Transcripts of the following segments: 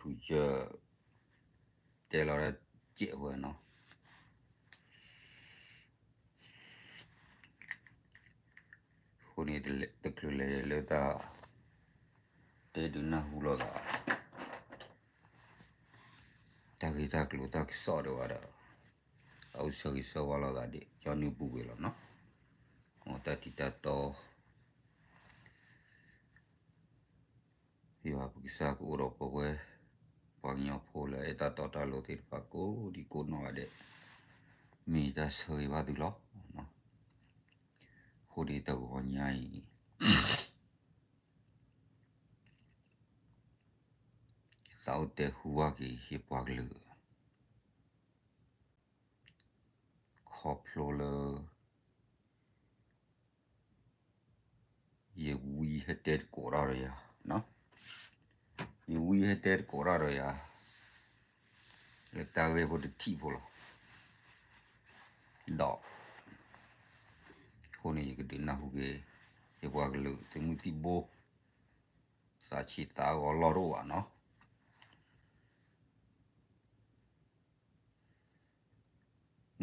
ပူၤစၢၤ တဲလီၤဒၣ်စဲးဝဲနီၤ. အဃိန့ၣ် တချုးလဲၤလၢတၢ် တဲဒုးနၢ်ဟူလိာ်သး တၢ်ဂ့ၢ်တၢ်ကျိၤတၢ်ကစီၣ်ဒံးဘၣ်ဒီး အအိၣ်ဆၢဂ့ၤဆၢဝါလိာ်သးဒ်ကၠီနုၢ်ပူၤကွံာ်လီၤနီၤ. မ်တၢ်ထံၣ်တၢ်တီ ယွၤပကစၢ်ကအိၣ်ဒီးပဝဲ ပှၤကညီဖိလၢအဲၣ်တၢ်တီတၢ်လိၤသ့ၣ်တဖၣ်ကိးဒံကိးနီၢ်ဂၤဒဲး မ့ၢ်တၢ်ဆၢဂ့ၤဘၣ်သုလီၤ. အဃိဒ်တဂီၤညါအံၤ သးအိၣ်တဲဟူဘၣ်က့ၤယပှၤကလုာ် ခီဖျိလၢ ယဝံဟဲတဲတကိးတၢ်ဒီးယၤ, ယဝံဟဲတဲတကိးတၢ်ဒီးယၤ လၢတၢ်ဂ့ၢ်ဖိတထံၣ်ဖိလီၤ. ဒီး အဃိန့ၣ် ယကဒုးနၢ်ဟူက့ၤ ယပှၤကလုာ်သုးမုၢ်သံၣ်ဘိ သးဆံးသးဂီၤလီၢ်တအိၣ်ဘၣ်နီၤ.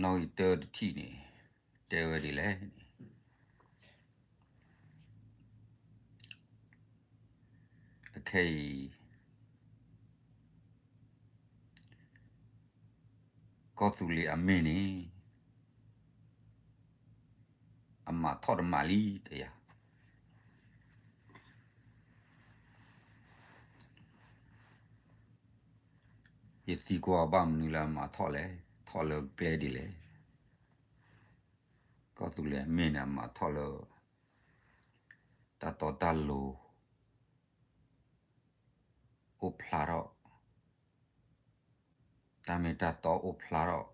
နီၣ်ဂံၢ်တၢတထံၣ်န့ၣ် တဲဝဲဒ်လဲၣ်န့ၣ် အခဲအံၤ ကီၢ်သူလ့ၤအမ့ၢ်န့ၣ် အမၤထီၣ်တမးလံ တဲယၤ. ယသံကွၢ်ဘၣ်မနုၤလၢအမၤထီၣ်လဲၣ်, ထီၣ်လၢကျဲဒ်လဲၣ်. ကီၢ်သူလ့ၤအမ့ၢ်န့ၣ် အမၤထီၣ်လၢ တၢ်တီတၢ်လိၤ အိၣ်ဖျါထီၣ်, တၢ်မ့ၢ်တၢ်တီအိၣ်ဖျါထီၣ်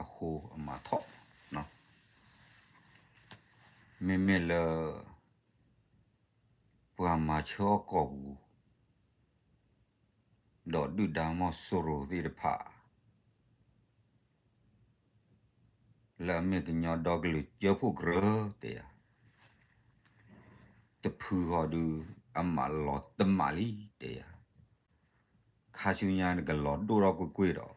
အဃိအမၤထီၣ်, မ့မ့ၢ်လၢ ပှၤမၤဆၢအီၣ်ကီၢ်ပူၤ ဒီးဒုၣ်ဒါမီၢ်စိရိၤသ့ၣ်တဖၣ် လၢအမ့ၢ်ကညီဒီကလုာ်ကၢဖှိၣ်ကရၢတဲယၤ, တဖုဃီဒုး အမၤလီၤတမးလံတဲယၤ. ခါဆူညါန့ၣ် ကလီၤဒိၣ်ထီၣ်ကွ့ၢ်ကွ့ၢ်ဒီး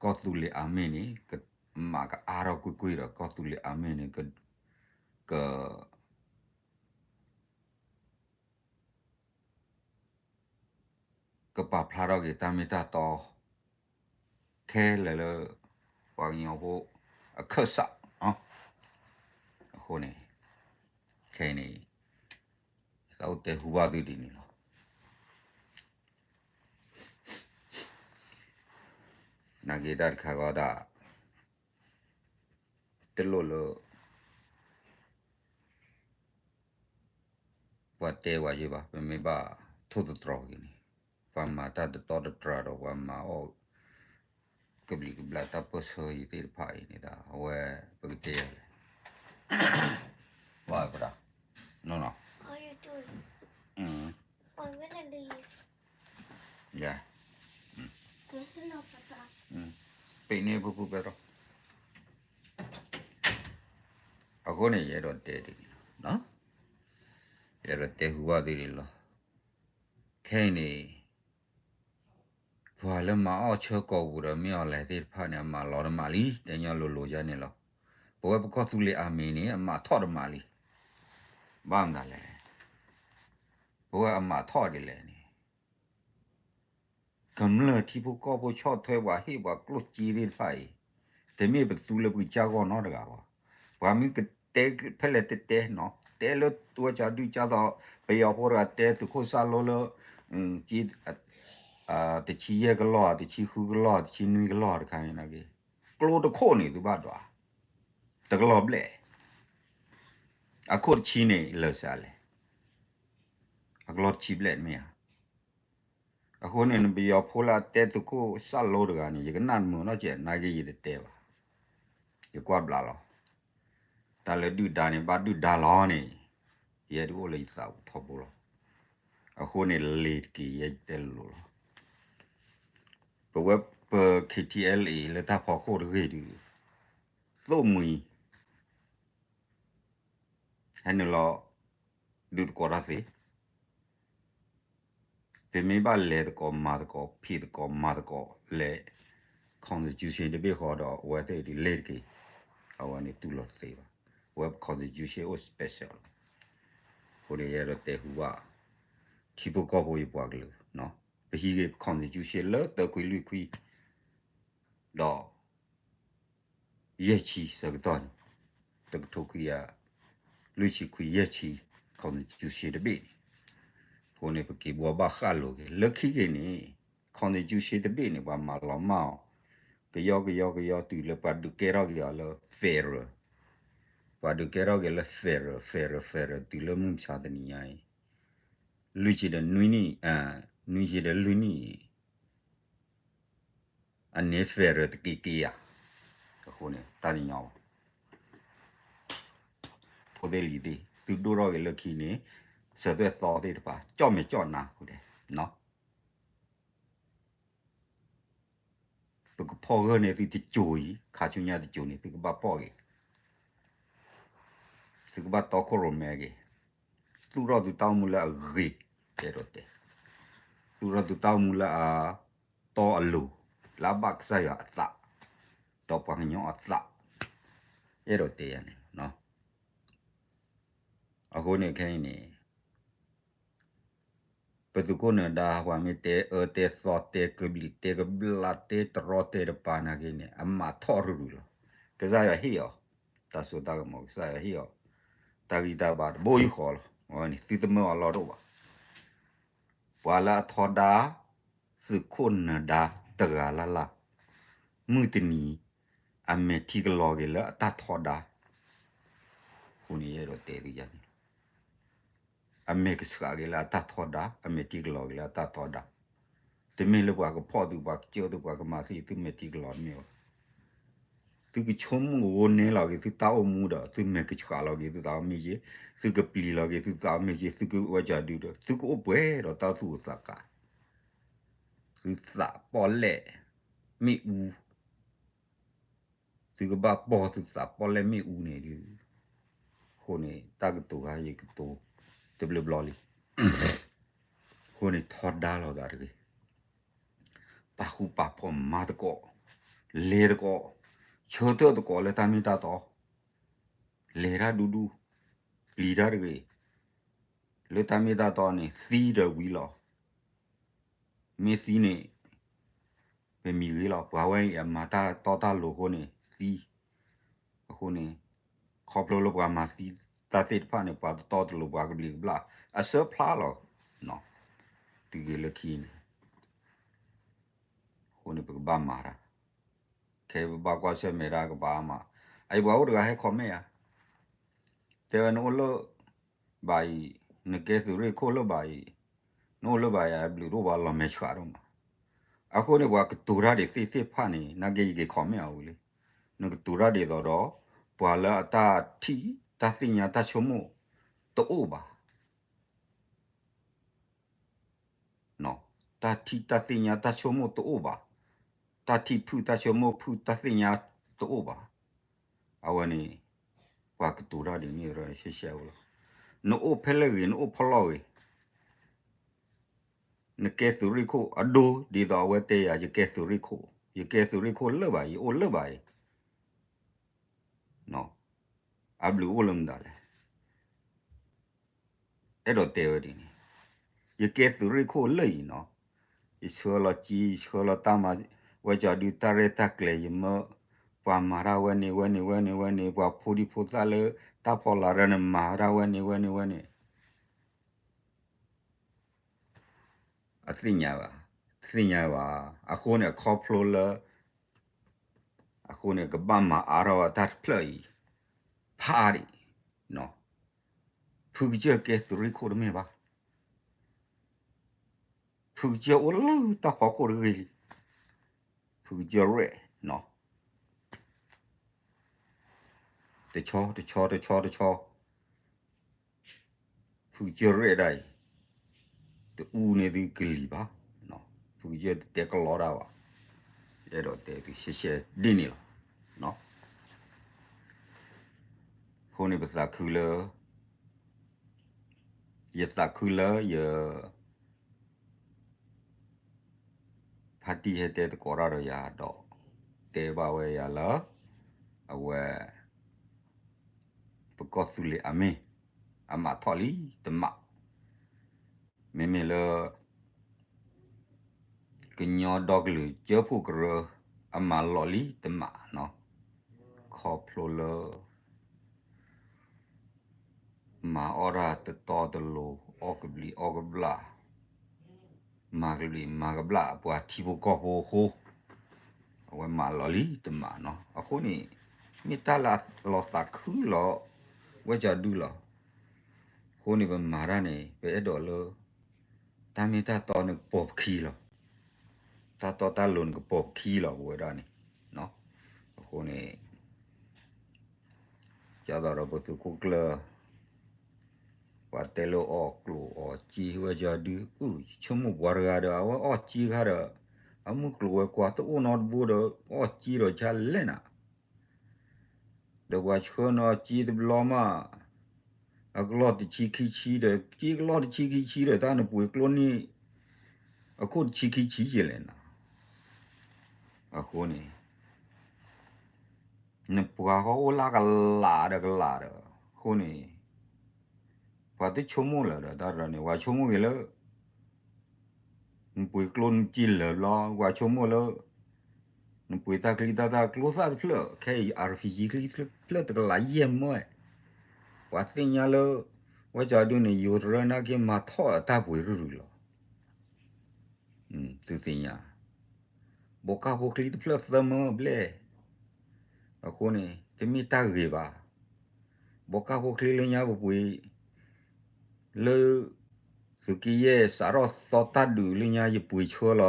ကီၢ်သူလ့ၤအမ့ၢ်န့ၣ် မၤကအါထီၣ်ကွ့ၢ်ကွ့ၢ်ဒီး ကီၢ်သူလ့ၤအမ့ၢ်န့ၣ် က ကပာ်ဖျါထီၣ်က့ၤတၢ်မ့ၢ်တၢ်တီ ခဲလၢာ်လၢ ပှၤကညီဖိအခၢၣ်စး, အဃိန့ၣ် ခဲအံၤန့ၣ် သးအိၣ်တဲဟူဘၣ်သုဒ်န့ၣ်လီၤ. နာ်က့တၢ်တခါဂီၢ်ဒၣ် တလိၣ်လၢ ပှၤတဲပှၤယဲဘၣ်, ပမ့ၢ်ဘၣ်ထိၣ်သတြီၤက့ၤန့ၣ် ပှၤမၤတၢ်တတီတတြၢ်ဒီး ပှၤမၤအီၣ် ကဘျံးကဘျၣ်တၢ်ပၢၢ်ဆၢအံၤသ့ၣ်တဖၣ်အံၤန့ၣ်ဒီး အဝဲပကတဲယၤလဲၣ်, ပှၤပဒၣ် နီၢ်နီၢ် ယၤ ပ့ၤန့ၢ်ဖုဖုပဲတြီ အဃိန့ၣ် ယအဲၣ်ဒိးတဲဒ်န့ၣ်လီၤ, ယအဲၣ်ဒိးတဲဟူဘၣ်သုဒ်န့ၣ်လီၤ. ခဲအံၤန့ၣ် ပှၤလၢမၤအီၣ်ဆၢကီၢ်ပူၤဒီးမ့ၢ်အီၤလဲၣ်သ့ၣ်တဖၣ်န့ၣ် အမၤလီၤတမးလံ, တဲညီလိၤလိၤယါန့ၣ်လီၤ. ပဝဲပကီၢ်သူလ့ၤအမ့ၢ်န့ၣ် အမၤထီၣ်တမးလံ. ဘၣ်မနုၤလဲၣ်, ပဝဲအမၤထီၣ်ဒ်လဲၣ်န့ၣ် ကမျၢၢ်ထံဖိကီၢ်ဖိဆီၣ်ထွဲပှၤဟ့ၣ်ပှၤကျိၣ်စ့သ့ၣ်တဖၣ်အံၤ, တမ့ၢ်ပသူလၢပကစၢ်ဂီၢ်နီတဂၤဘၣ်. ပှၤမ့ၢ်ကတဲဖဲလဲၣ်တတဲနီၤ, တဲလၢတဝဲကၢ်ဒုၣ်ကၢ်သီ, ပယီၤဖိတဂၤတဲသုးခိၣ်စၢ်လိလၢ တဆံယဲၢ်ကလီၢ်, တဆံဃုကလီၢ်, တဆံနွံကလီၢ်တခါန့ၣ်, ကျိတခိၣ်န့ၣ် သုဘၣ်ဒွး တကလီၢ်ဘျဲၣ်, အခိၣ်တဆံန့ၣ် လၢာ်စးလဲၣ်, အကလီၢ်တဆံဘျဲၣ်မ့ၢ်ဧါ. အဃိန့ၣ် နပယီၤဖိလၢအတဲသုးခိၣ်စၢ်လိတဂၤန့ၣ် ယကနၣ်မုာ်နီတစဲး, နာ်က့ယတတဲဘၣ်, ယကွၢ်ဘျးလီၤ. တၢ်လၢဒုၣ်ဒါန့ၣ် ဘၣ်ဒုၣ်ဒါလီၤန့ၣ် ယဲဒုးအိၣ်လၢယသးပူၤထီဘိလီၤ. အဃိန့ၣ် လ့ၤတက့ၤ ယဲယတဲလိၤလိၤလီၤ. ပဝဲပ ခ့ထံအဲလ်အ့ လၢတၢ်ဖီခိၣ်တဂ့ၢ်ဒုး သိၣ်မှံၤ ဟဲနုာ်လီၤ ဒုးတကိးတၢ်သ့, ပမ့ၢ်ဘၣ်လဲၤသကိးမၤသကိး ဖံးသကိးမၤသကိးလဲၣ်, constitution တဘ့ၣ်ဃီဒီး အဝဲသ့ၣ်ဒ်လဲၣ်တက့ၢ်. အဝဲန့ၣ်တူၢ်လိာ်တသ့ဘၣ်. အဝဲ constitution အိၣ် special လီၤ. အဃိန့ၣ်ယအဲၣ်ဒိးတဲဟူဘၣ် ထံဖိကီၢ်ဖိယပှၤကလုာ်, ပဟံးဂ့ၤ constitution လၢသၢခွံလွံၢ်ခွံ ဒီး ယဲၢ်ဆံဆၢကတီၢ်န့ၣ်, တကထိခွံကယၤလွံၢ်ဆံခွံ ယဲၢ်ဆံ constitution တဘ့ၣ်န့ၣ်, အဃိန့ၣ် ပက့ၤဘှီဘၣ်ဃၣ်လိၤက့ၤ လၢခံက့ၤန့ၣ် constitution တဘ့ၣ်န့ၣ် ပှၤမၤလီၤမၢ်အီၤ ကယီကယီကယီတုၤလၢပှၤဒုးကဲထီၣ်က့ၤအီၤလၢ federal, ပှၤဒုးကဲထီၣ်က့ၤလၢ federal federal federal တုၤလၢမုၢ်မဆါတနံၤညါအံၤ, လွံၢ်ဆံဒီးနွံနံၣ်, နွံဆံဒီးလွံၢ်နံၣ်အံၤ အန့ၣ် federal တက့ၤက့ၤဧါ. အဃိန့ၣ် တၢ်ညီဘၣ် ဖိသ့ၣ်လံၤသ့ၣ် သုဒိၣ်ထီၣ်က့ၤလၢခံန့ၣ် စၢၤသွဲၣ်သီသ့ၣ်တဖၣ် ကၠီၣ်မဲာ်ကၠီၣ်နါဃိဒဲး, ပကဖီၣ်ဂၢၢ်န့ၢ်သုတစိၤအံၤ ခါဆူညါတစိၤန့ၣ် သုကဘၣ်ဖီၣ်က့ၤ, သုကဘၣ်တီခိၣ်ရိၣ်မဲက့ၤ, သူၣ်ထီၣ်သုတၢ်အိၣ်မူလၢအဂ့ၤ, အဲၣ်ဒိးတဲ, သူၣ်ထီၣ်သုတၢ်အိၣ်မူလၢအတီအလိၤ, လၢအဘၣ်ကစၢ်ယွၤအသး, ဒီးပှၤကညီအသး, အဲၣ်ဒိးတဲယၤန့ၣ်, အဃိန့ၣ်ခဲအံၤန့ၣ် ပသုးခိၣ်နၢၤဒါ ပှၤမ့ၢ်တဲအၢတဲသီတဲကဘျံးတဲကဘျၣ်တဲတရီတဲတပါနာ်က့န့ၣ် အမၤထီၣ်ရုရုလီၤ. ကစၢ်ယွၤဟ့ၣ်အီၤ, တၢ်စိတၢ်ကမီၤကစၢ်ယွၤဟ့ၣ်အီၤ, တၢ်ဂံၢ်တၢ်ဘါတဘိယူၢ်ဃီလီၤ. အဝဲန့ၣ် သုတမၢအီၤလီၢ်တအိၣ်ဘၣ်. ပှၤလၢအထီဒါ သုးခိၣ်နၢၤဒါတဂၤလၢ်လၢ်, မုၢ်တနံၤ အမဲာ်ထံကလီၤက့ၤလၢအတၢ်ထီဒါ, အဃိန့ၣ်ယအဲၣ်ဒိးတဲသုယၤန့ၣ် အမဲာ်ကဆှးက့ၤလၢအတၢ်ထီဒါ, အမဲာ်ထံကလီၤက့ၤလၢအတၢ်ထီဒါ, တမ့ၢ်လၢပှၤကဖီၣ်သု ပှၤကစၢၢ်သု ပှၤကမၤသု သုမဲာ်ထံကလီၤတမ့ၢ်ဘၣ်. သုကဆိကမိၣ်ဂိၢ်န့ၢ်လီၤက့ၤသုတၢ်အိၣ်မူဒီး သုမဲာ်ကဆှးလီၤက့ၤသုသးအိၣ်မ့ၢ်ဂ့ၤ, သုကပျံၤလီၤက့ၤသုသးအိၣ်မ့ၢ်ဂ့ၤ, သုကဝဲကၠီဒုဒီး သုကအိၣ်ပှဲၤဒီးတၢ်သူၣ်အိၣ်သးကါ, သုသးပီၣ်လဲၣ်မ့ၣ်အူ သုကဘၣ်ပီၢ်သုသးပီၣ်လဲၣ်မ့ၣ်အူန့ၣ်ဒီး, အဃိန့ၣ် တၢ်ကတိၤခါယကတိၤတဘျီဘျီလံ. အဃိန့ၣ်ထီဒါလီၤသးတဂ့ၤ, ပာ်ဃူပာ်ဖိးမၤသကိး, လဲၤသကိး, ဆၢထၢၣ်သကိးလၢတၢ်မ့ၢ်တၢ်တီ, လဲၤတၢ်ဒူဒူ, ပျံၤတၢ်တဂ့ၤ, လၢတၢ်မ့ၢ်တၢ်တီန့ၣ် သံဒီးဝံၤလီၤ. မ့ၢ်သံန့ၣ် ပမံၤဂ့ၤလီၤ. ပှၤဝဲအံၤအမၤတၢ်တီတၢ်လိၤအဃိန့ၣ် သံ, အဃိန့ၣ် ခီဖျိလၢပှၤမၤသံတၢ်သ့ၣ်တဖၣ်န့ၣ် ပှၤတတီတလိၤ ပှၤကဘျံးကဘျၣ် အစၢဖျါလီၤ. တုၤက့ၤလၢခံန့ၣ် အဃိန့ၣ် ပကဘၣ်မၤတၢ်, ခဲအံၤပဘၣ်ကွၢ်ဆၢၣ်မဲာ်တၢ်ကဘၣ်မၤ, အအံၤပှၤအိၣ်တဂၤဟဲ comment ဧါ, တဲဝဲနအိၣ်လၢ ဘၣ်အံၤ, နကဲသုးရ့ၣ်ခိၣ်လၢဘၣ်အံၤ, နအိၣ်လၢဘၣ်အံၤ အဘျုးတအိၣ်ဘၣ် လီၤမဲာ်ဆှးဒိၣ်မး. အဃိန့ၣ် ပှၤကတိၤတၢ်ဒ်သ့ၣ်သ့ၣ်တဖၣ်န့ၣ် နာ်က့ ယက့ၤ comment အီၤဝံၤလံ. နကတိၤတၢ်ဒ်သိးဒီး ပှၤလၢအတၢ်ထံၣ်တၢ်သ့ၣ်ညါတၢ်ဆိကမိၣ်တအိၣ်ဘၣ် တၢ်ထံၣ်တၢ်သ့ၣ်ညါတၢ်ဆိကမိၣ်တအိၣ်ဘၣ်, တၢ်ထံၣ်ဖုၣ်တၢ်ဆိကမိၣ်ဖုၣ်တၢ်သ့ၣ်ညါတအိၣ်ဘၣ်. အဝဲန့ၣ် ပှၤကတိၤတၢ်ဒ်န့ၣ်ဒီးရှဲရှဲဝဲလီၤ. နအိၣ်ဖဲလဲၣ်ဂ့ၤ နအိၣ်ဖီလီၢ်ဂ့ၤ, နကဲသုးရ့ၣ်ခိၣ်အဒိ ဒ်သိးအဝဲတဲယၤ ယကဲသုးရ့ၣ်ခိၣ်, ယကဲသုးရ့ၣ်ခိၣ်လၢဘၣ်အံၤ ယအိၣ်လၢဘၣ်အံၤ, အဘျုးအိၣ်လၢမတၤလဲၣ်. အဲၣ်ဒိးတဲဝဲဒ်န့ၣ်, ယကဲသုးရ့ၣ်ခိၣ်လၢအံၤနီၤ, ယဆှၢလီၤစ့ ယဆှၢလီၤတၢ်မၤ, ဝဲကၠီဒုတၢ်ရဲၣ်တၢ်ကျဲၤ ယမၢ ပှၤမၤတၢ်ဝဲန့ၣ်ဝဲန့ၣ်ဝဲန့ၣ်ဝဲန့ၣ်, ပှၤဖိဒံဖိသၣ်လၢတၢ်ဖီလာ်တၢ်န့ၣ်မၤတၢ်ဝဲန့ၣ်ဝဲန့ၣ်ဝဲန့ၣ် အသ့ၣ်ညါဘၣ်, တသ့ၣ်ညါဘၣ်. အဃိန့ၣ် အခီဖျိလၢ အဃိန့ၣ် ကဘၣ်မၤအါထီၣ်ဝဲတၢ်တဖျၢၣ်အံၤ ဖးဒံး, ဖုကစၢၢ်ကဲသုးရ့ၣ်ခိၣ်တမ့ၢ်ဘၣ်. ဖုကစၢၢ်အိၣ်လၢတၢ်ဖီခိၣ်တဂ့ၤလံ. ဖုကစၢၢ်ရဲၣ်နီၤ, တဆီတဆီတဆီတဆီ ဖုကစၢၢ်ရဲၣ်ဒၣ်အံၤ, တအူန့ၢ်သုကလံၤဘၣ်, ဖုကစၢၢ်တတဲကလီတၢ်ဘၣ်. အဲၣ်ဒိးတဲသုရှဲရှဲဒ်န့ၣ်လီၤ. အဃိန့ၣ်ပသးခုလၢ ယသးခုလၢယ ပ ဖါတံၢ်ဟဲတဲသကိးတၢ်ဒီးယၤဒီး တဲဘၣ်ဝဲယၤလၢ အဝဲ ပကီၢ်သူလ့ၤအမ့ၢ် အမၤထီၣ်လံတမး, မ့မ့ၢ်လၢ ကညီဒီကလုာ်ကၠၢဖှိၣ်ကရၢ အမၤလီၤလံတမးနီၤ, ခီဖျိလၢ မၤအီၣ်တၢ်တတီတလိၤ အီၣ်ကဘျံးအီၣ်ကဘျၣ် မၤကဘျံးမၤကဘျၣ်ပှၤထံဖိကီၢ်ဖိအဃိ, အဝဲမၤလီၤလံတမးနီၤ. အဃိန့ၣ် မ့ၢ်တၢ်လၢလီၤသးခုလီၤ ဝဲကၠီဒုလီၤ. အဃိန့ၣ် ပမၤတၢ်န့ၣ် ပအဲၣ်ဒိးလၢ တၢ်မ့ၢ်တၢ်တီန့ၣ်ကပိာ်ပခံလီၤ. တၢ်တီတၢ်လိၤန့ၣ်ကပိာ်ပခံလီၤ ပဝဲဒၣ်န့ၣ်. အဃိန့ၣ် ကၠီသးဒီးပသုးခိၣ်ကျၢၢ် ပှၤတဲလၢအီၣ်ကျိၣ်အီၣ်စ့ဝဲကၠီဒု, အု ယဆိကမိၣ်ပှၤတဂၤဒီး အဝဲအီၣ်စ့ခါဒီး အမုၢ်ကျိၤဝဲၤကွာ်တအိၣ်နီတဘိဒီး အီၣ်စ့ဒီးဆါလဲၣ်နၤ, ဒီးပှၤဆှၢနီၤစ့တဘျီမး အကလီၢ်တဆံခံဆံဒီး စ့ကလီၢ်တဆံခံဆံဒီး တၢ်နပှ့ၤကျိန့ၢ် အခိၣ်တဆံခံဆံယဲလဲၣ်နၤ. အဃိန့ၣ် နပှၤဃီအိၣ်လၢကလးဒီးကလးဒီး အဃိန့ၣ် ပှၤတဆိကမိၣ်လၢၤဒီးတၢ်ဒီးန့ၣ် ပှၤဆိကမိၣ်က့ၤလၢ နပှ့ၤကျိနစ့လၢာ်ဘျီ ပှၤဆိကမိၣ်လၢ နပှ့ၤတၢ်ချံတၢ်သၣ်ကျိသၣ်တဖျၢၣ် ခဲအံၤ RPG ချံတဖျၢၣ်တကလးယဲၢ်မၢ, ပှၤသ့ၣ်ညါလၢ ဝဲကၠီဒုန့ၣ် ယိၤတရၢနာ်က့မၤထီၣ်အတၢ်ပှ့ၤရုၢ်ရုၢ်လီၤ. သုသ့ၣ်ညါ ဘီကၢ်ဖိချံတဖျၢၣ်သၢမၢဘျဲၣ်, အဃိန့ၣ် တမ့ၢ်တၢ်ဂ့ၤဘၣ်. ဘီကၢ်ဖိချံလၢညါပပှ့ၤ လၢ သုးက့ယဲၢ်စးထီၣ်သီတၢ်ဒုးလၢညါယပှ့ၤဆှၢလီၤ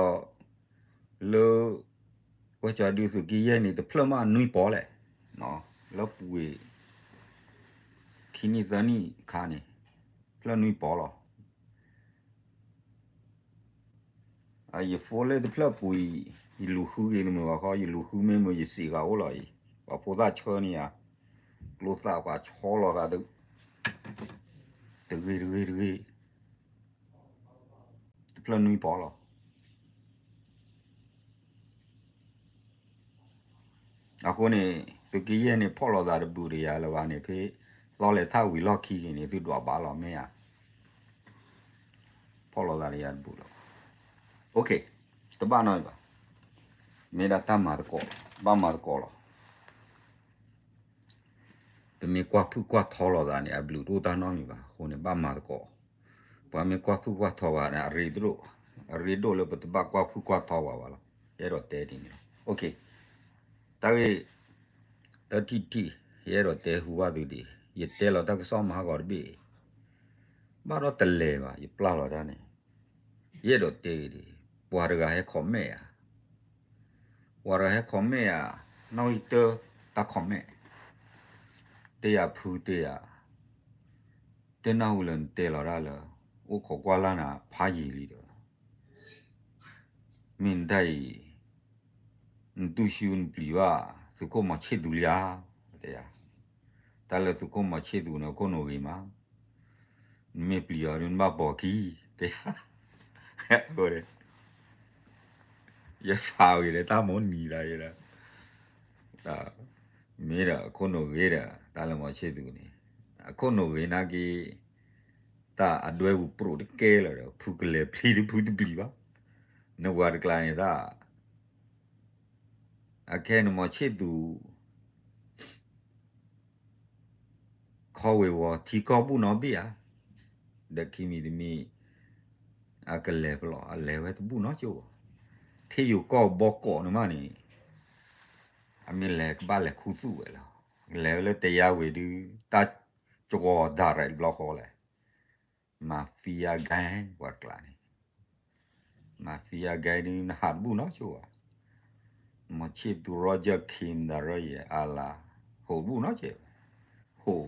လၢ ဝဲကၠီဒုသုးက့ယဲၢ်န့ၣ် တဖျၢၣ်မးနွံပီၢ်လဲၣ်, လၢပှ့ၤ ခံနံၣ်သၢနံၣ်ခါန့ၣ် ဖျၢၣ်နွံပီၢ်လီၤ. ယဖိလၢတဖျၢၣ်ပူၤအံၤ ယလူၤဃုက့ၤတမုာ်ဘၣ်ဃီ ယလူၤဃုမ့ၢ်မုာ်ယစံးဃာ်အိၣ်လီၤအံၤ, ပှၤဖိသၣ်ဆၢန့ၢ်ဧါ, ကျိသၣ်ပှၤဆီလီၤသး တဂ့ၤတဂ့ၤတဂ့ၤ, တဖျၢၣ်နွံပီၢ်လီၤ. အဃိန့ၣ် သုးက့ယဲၢ်န့ၣ် ဖီၣ်လိာ်သးတဘူၣ်တယၤလၢၤဘၣ်န့ၣ် ဖဲသီလဲၤထၣ်ဝံၤလီၢ်ခံက့ၤန့ၣ် သုဒွးဘၣ်လီၤမ့ၢ်ဧါ, ဖီၣ်လိာ်သးတယၤတဘူၣ်လၢၤဘၣ်. တဘၣ်နီတမံၤဘၣ်, မ့ၢ်ဒၣ်တၢ်မၤသကိး, ဘၣ်မၤသကိးလီၤ. ပမ့ၢ်ကွၢ်ဖုၣ်ကွၢ်ထီလိာ်သးန့ၣ် အဘျုးတအိၣ်တၢ်နီတမံၤဘၣ်အဃိန့ၣ် ဘၣ်မၤသကိး, ပှၤမ့ၢ်ကွၢ်ဖုၣ်ကွၢ်ထီဘၣ်န့ၣ် အရ့ဒိၣ်, အရ့ဒိၣ်လၢပတဘၣ်ကွၢ်ဖုၣ်ကွၢ်ထီဘၣ်ဘၣ်လီၤ. ယအဲၣ်ဒိးတဲဒ်န့ၣ်လီၤ. တၢ်ဂ့ၢ် တထံၣ်ထံၣ် ယအဲၣ်ဒိးတဲဟူဘၣ်သုဒ်အံၤ, ယတဲလီၤတၢ်ကစီၣ်မၤဟးဂီၤတဘ့ၣ်အံၤ, ဘၣ်ဒီးတလဲၤဘၣ် ယပျၢ်လီၤတၢ်န့ၣ်, ယအဲၣ်ဒိးတဲဒ်အံၤ, ပှၤတဂၤဟဲ comment ဧါ, ပှၤတဂၤဟဲ comment ဧါ, နီၣ်ဂံၢ်တၢ တၢ် comment, တဲယၤဖုတဲယၤ, တနၢ်ဟူလၢနတဲလီၤတၢ်လၢ အိၣ်ခိးကွၢ်လၢ်နၤဖးယံာ်လံဒီး မ့ၢ်နတၢ်အံၤ နတူၢ်ဆူနပျံၤဘၣ် သုးခိၣ်မီၤဆ့ၣ်သူလံဧါ, တဲယၤ, တၢ်လၢသုးခိၣ်မီၤဆ့ၣ်သူန့ၣ် အခိၣ်နူာ်ဂ့ၤမး, နမ့ၢ်ပျံၤအီၤဒုးနဘၣ်ပိာ်ခံ, တဲယၤ, ယဖးဝံၤဒီးတၢ်မိၣ်နံၤလၢယဲဒီး မ့ၢ်ဒီးအခိၣ်နူာ်ဂ့ၤဒီး တၢ်လၢမီၤဆ့ၣ်သူန့ၣ် အခိၣ်နူာ်ဂ့ၤနာ်က့ တၢ်အဒွဲပူၤပြိးတကဲလၢာ်ဒီး ဖုကလဲၤပျံၤတဖုတပျံၤဘၣ်, နပှၤတကျါန့ၣ်တၢ် အခဲန့ၣ်မီၤဆ့ၣ်သူ ခီဝ့ၤဝီၤထံကီၢ်ဘူၣ်နီတဘ့ၣ်ဧါ, ဒီးခံမံၤတမံၤ အကလဲၤပလီၢ် အလဲၤဝဲတဘူၣ်နီတကၠိၢ်ဘၣ်, ထံယိၤကီၢ်ဘီကီးန့ၣ်မးန့ၣ် အမ့ၢ်လဲၤကဘၣ်လဲၤခူသူၣ်ဝဲလီၤ, လဲၤဝဲလၢတယါဝ့ၤဒု တၢ်ကဝီၤဒၣ်ရဲၣ်တဘျီဃီလဲၣ်, mafia gang ပှၤတကျါန့ၣ် mafia gang ဒု နဟးတဘူၣ်နီတကၠိၢ်ဘၣ်, မီၤဆ့ၣ်သူ Roger Kim ဒီးရၢယဲၢ်အါလါ ဟိးတဘူၣ်နီတကၠိၢ်, ဟိး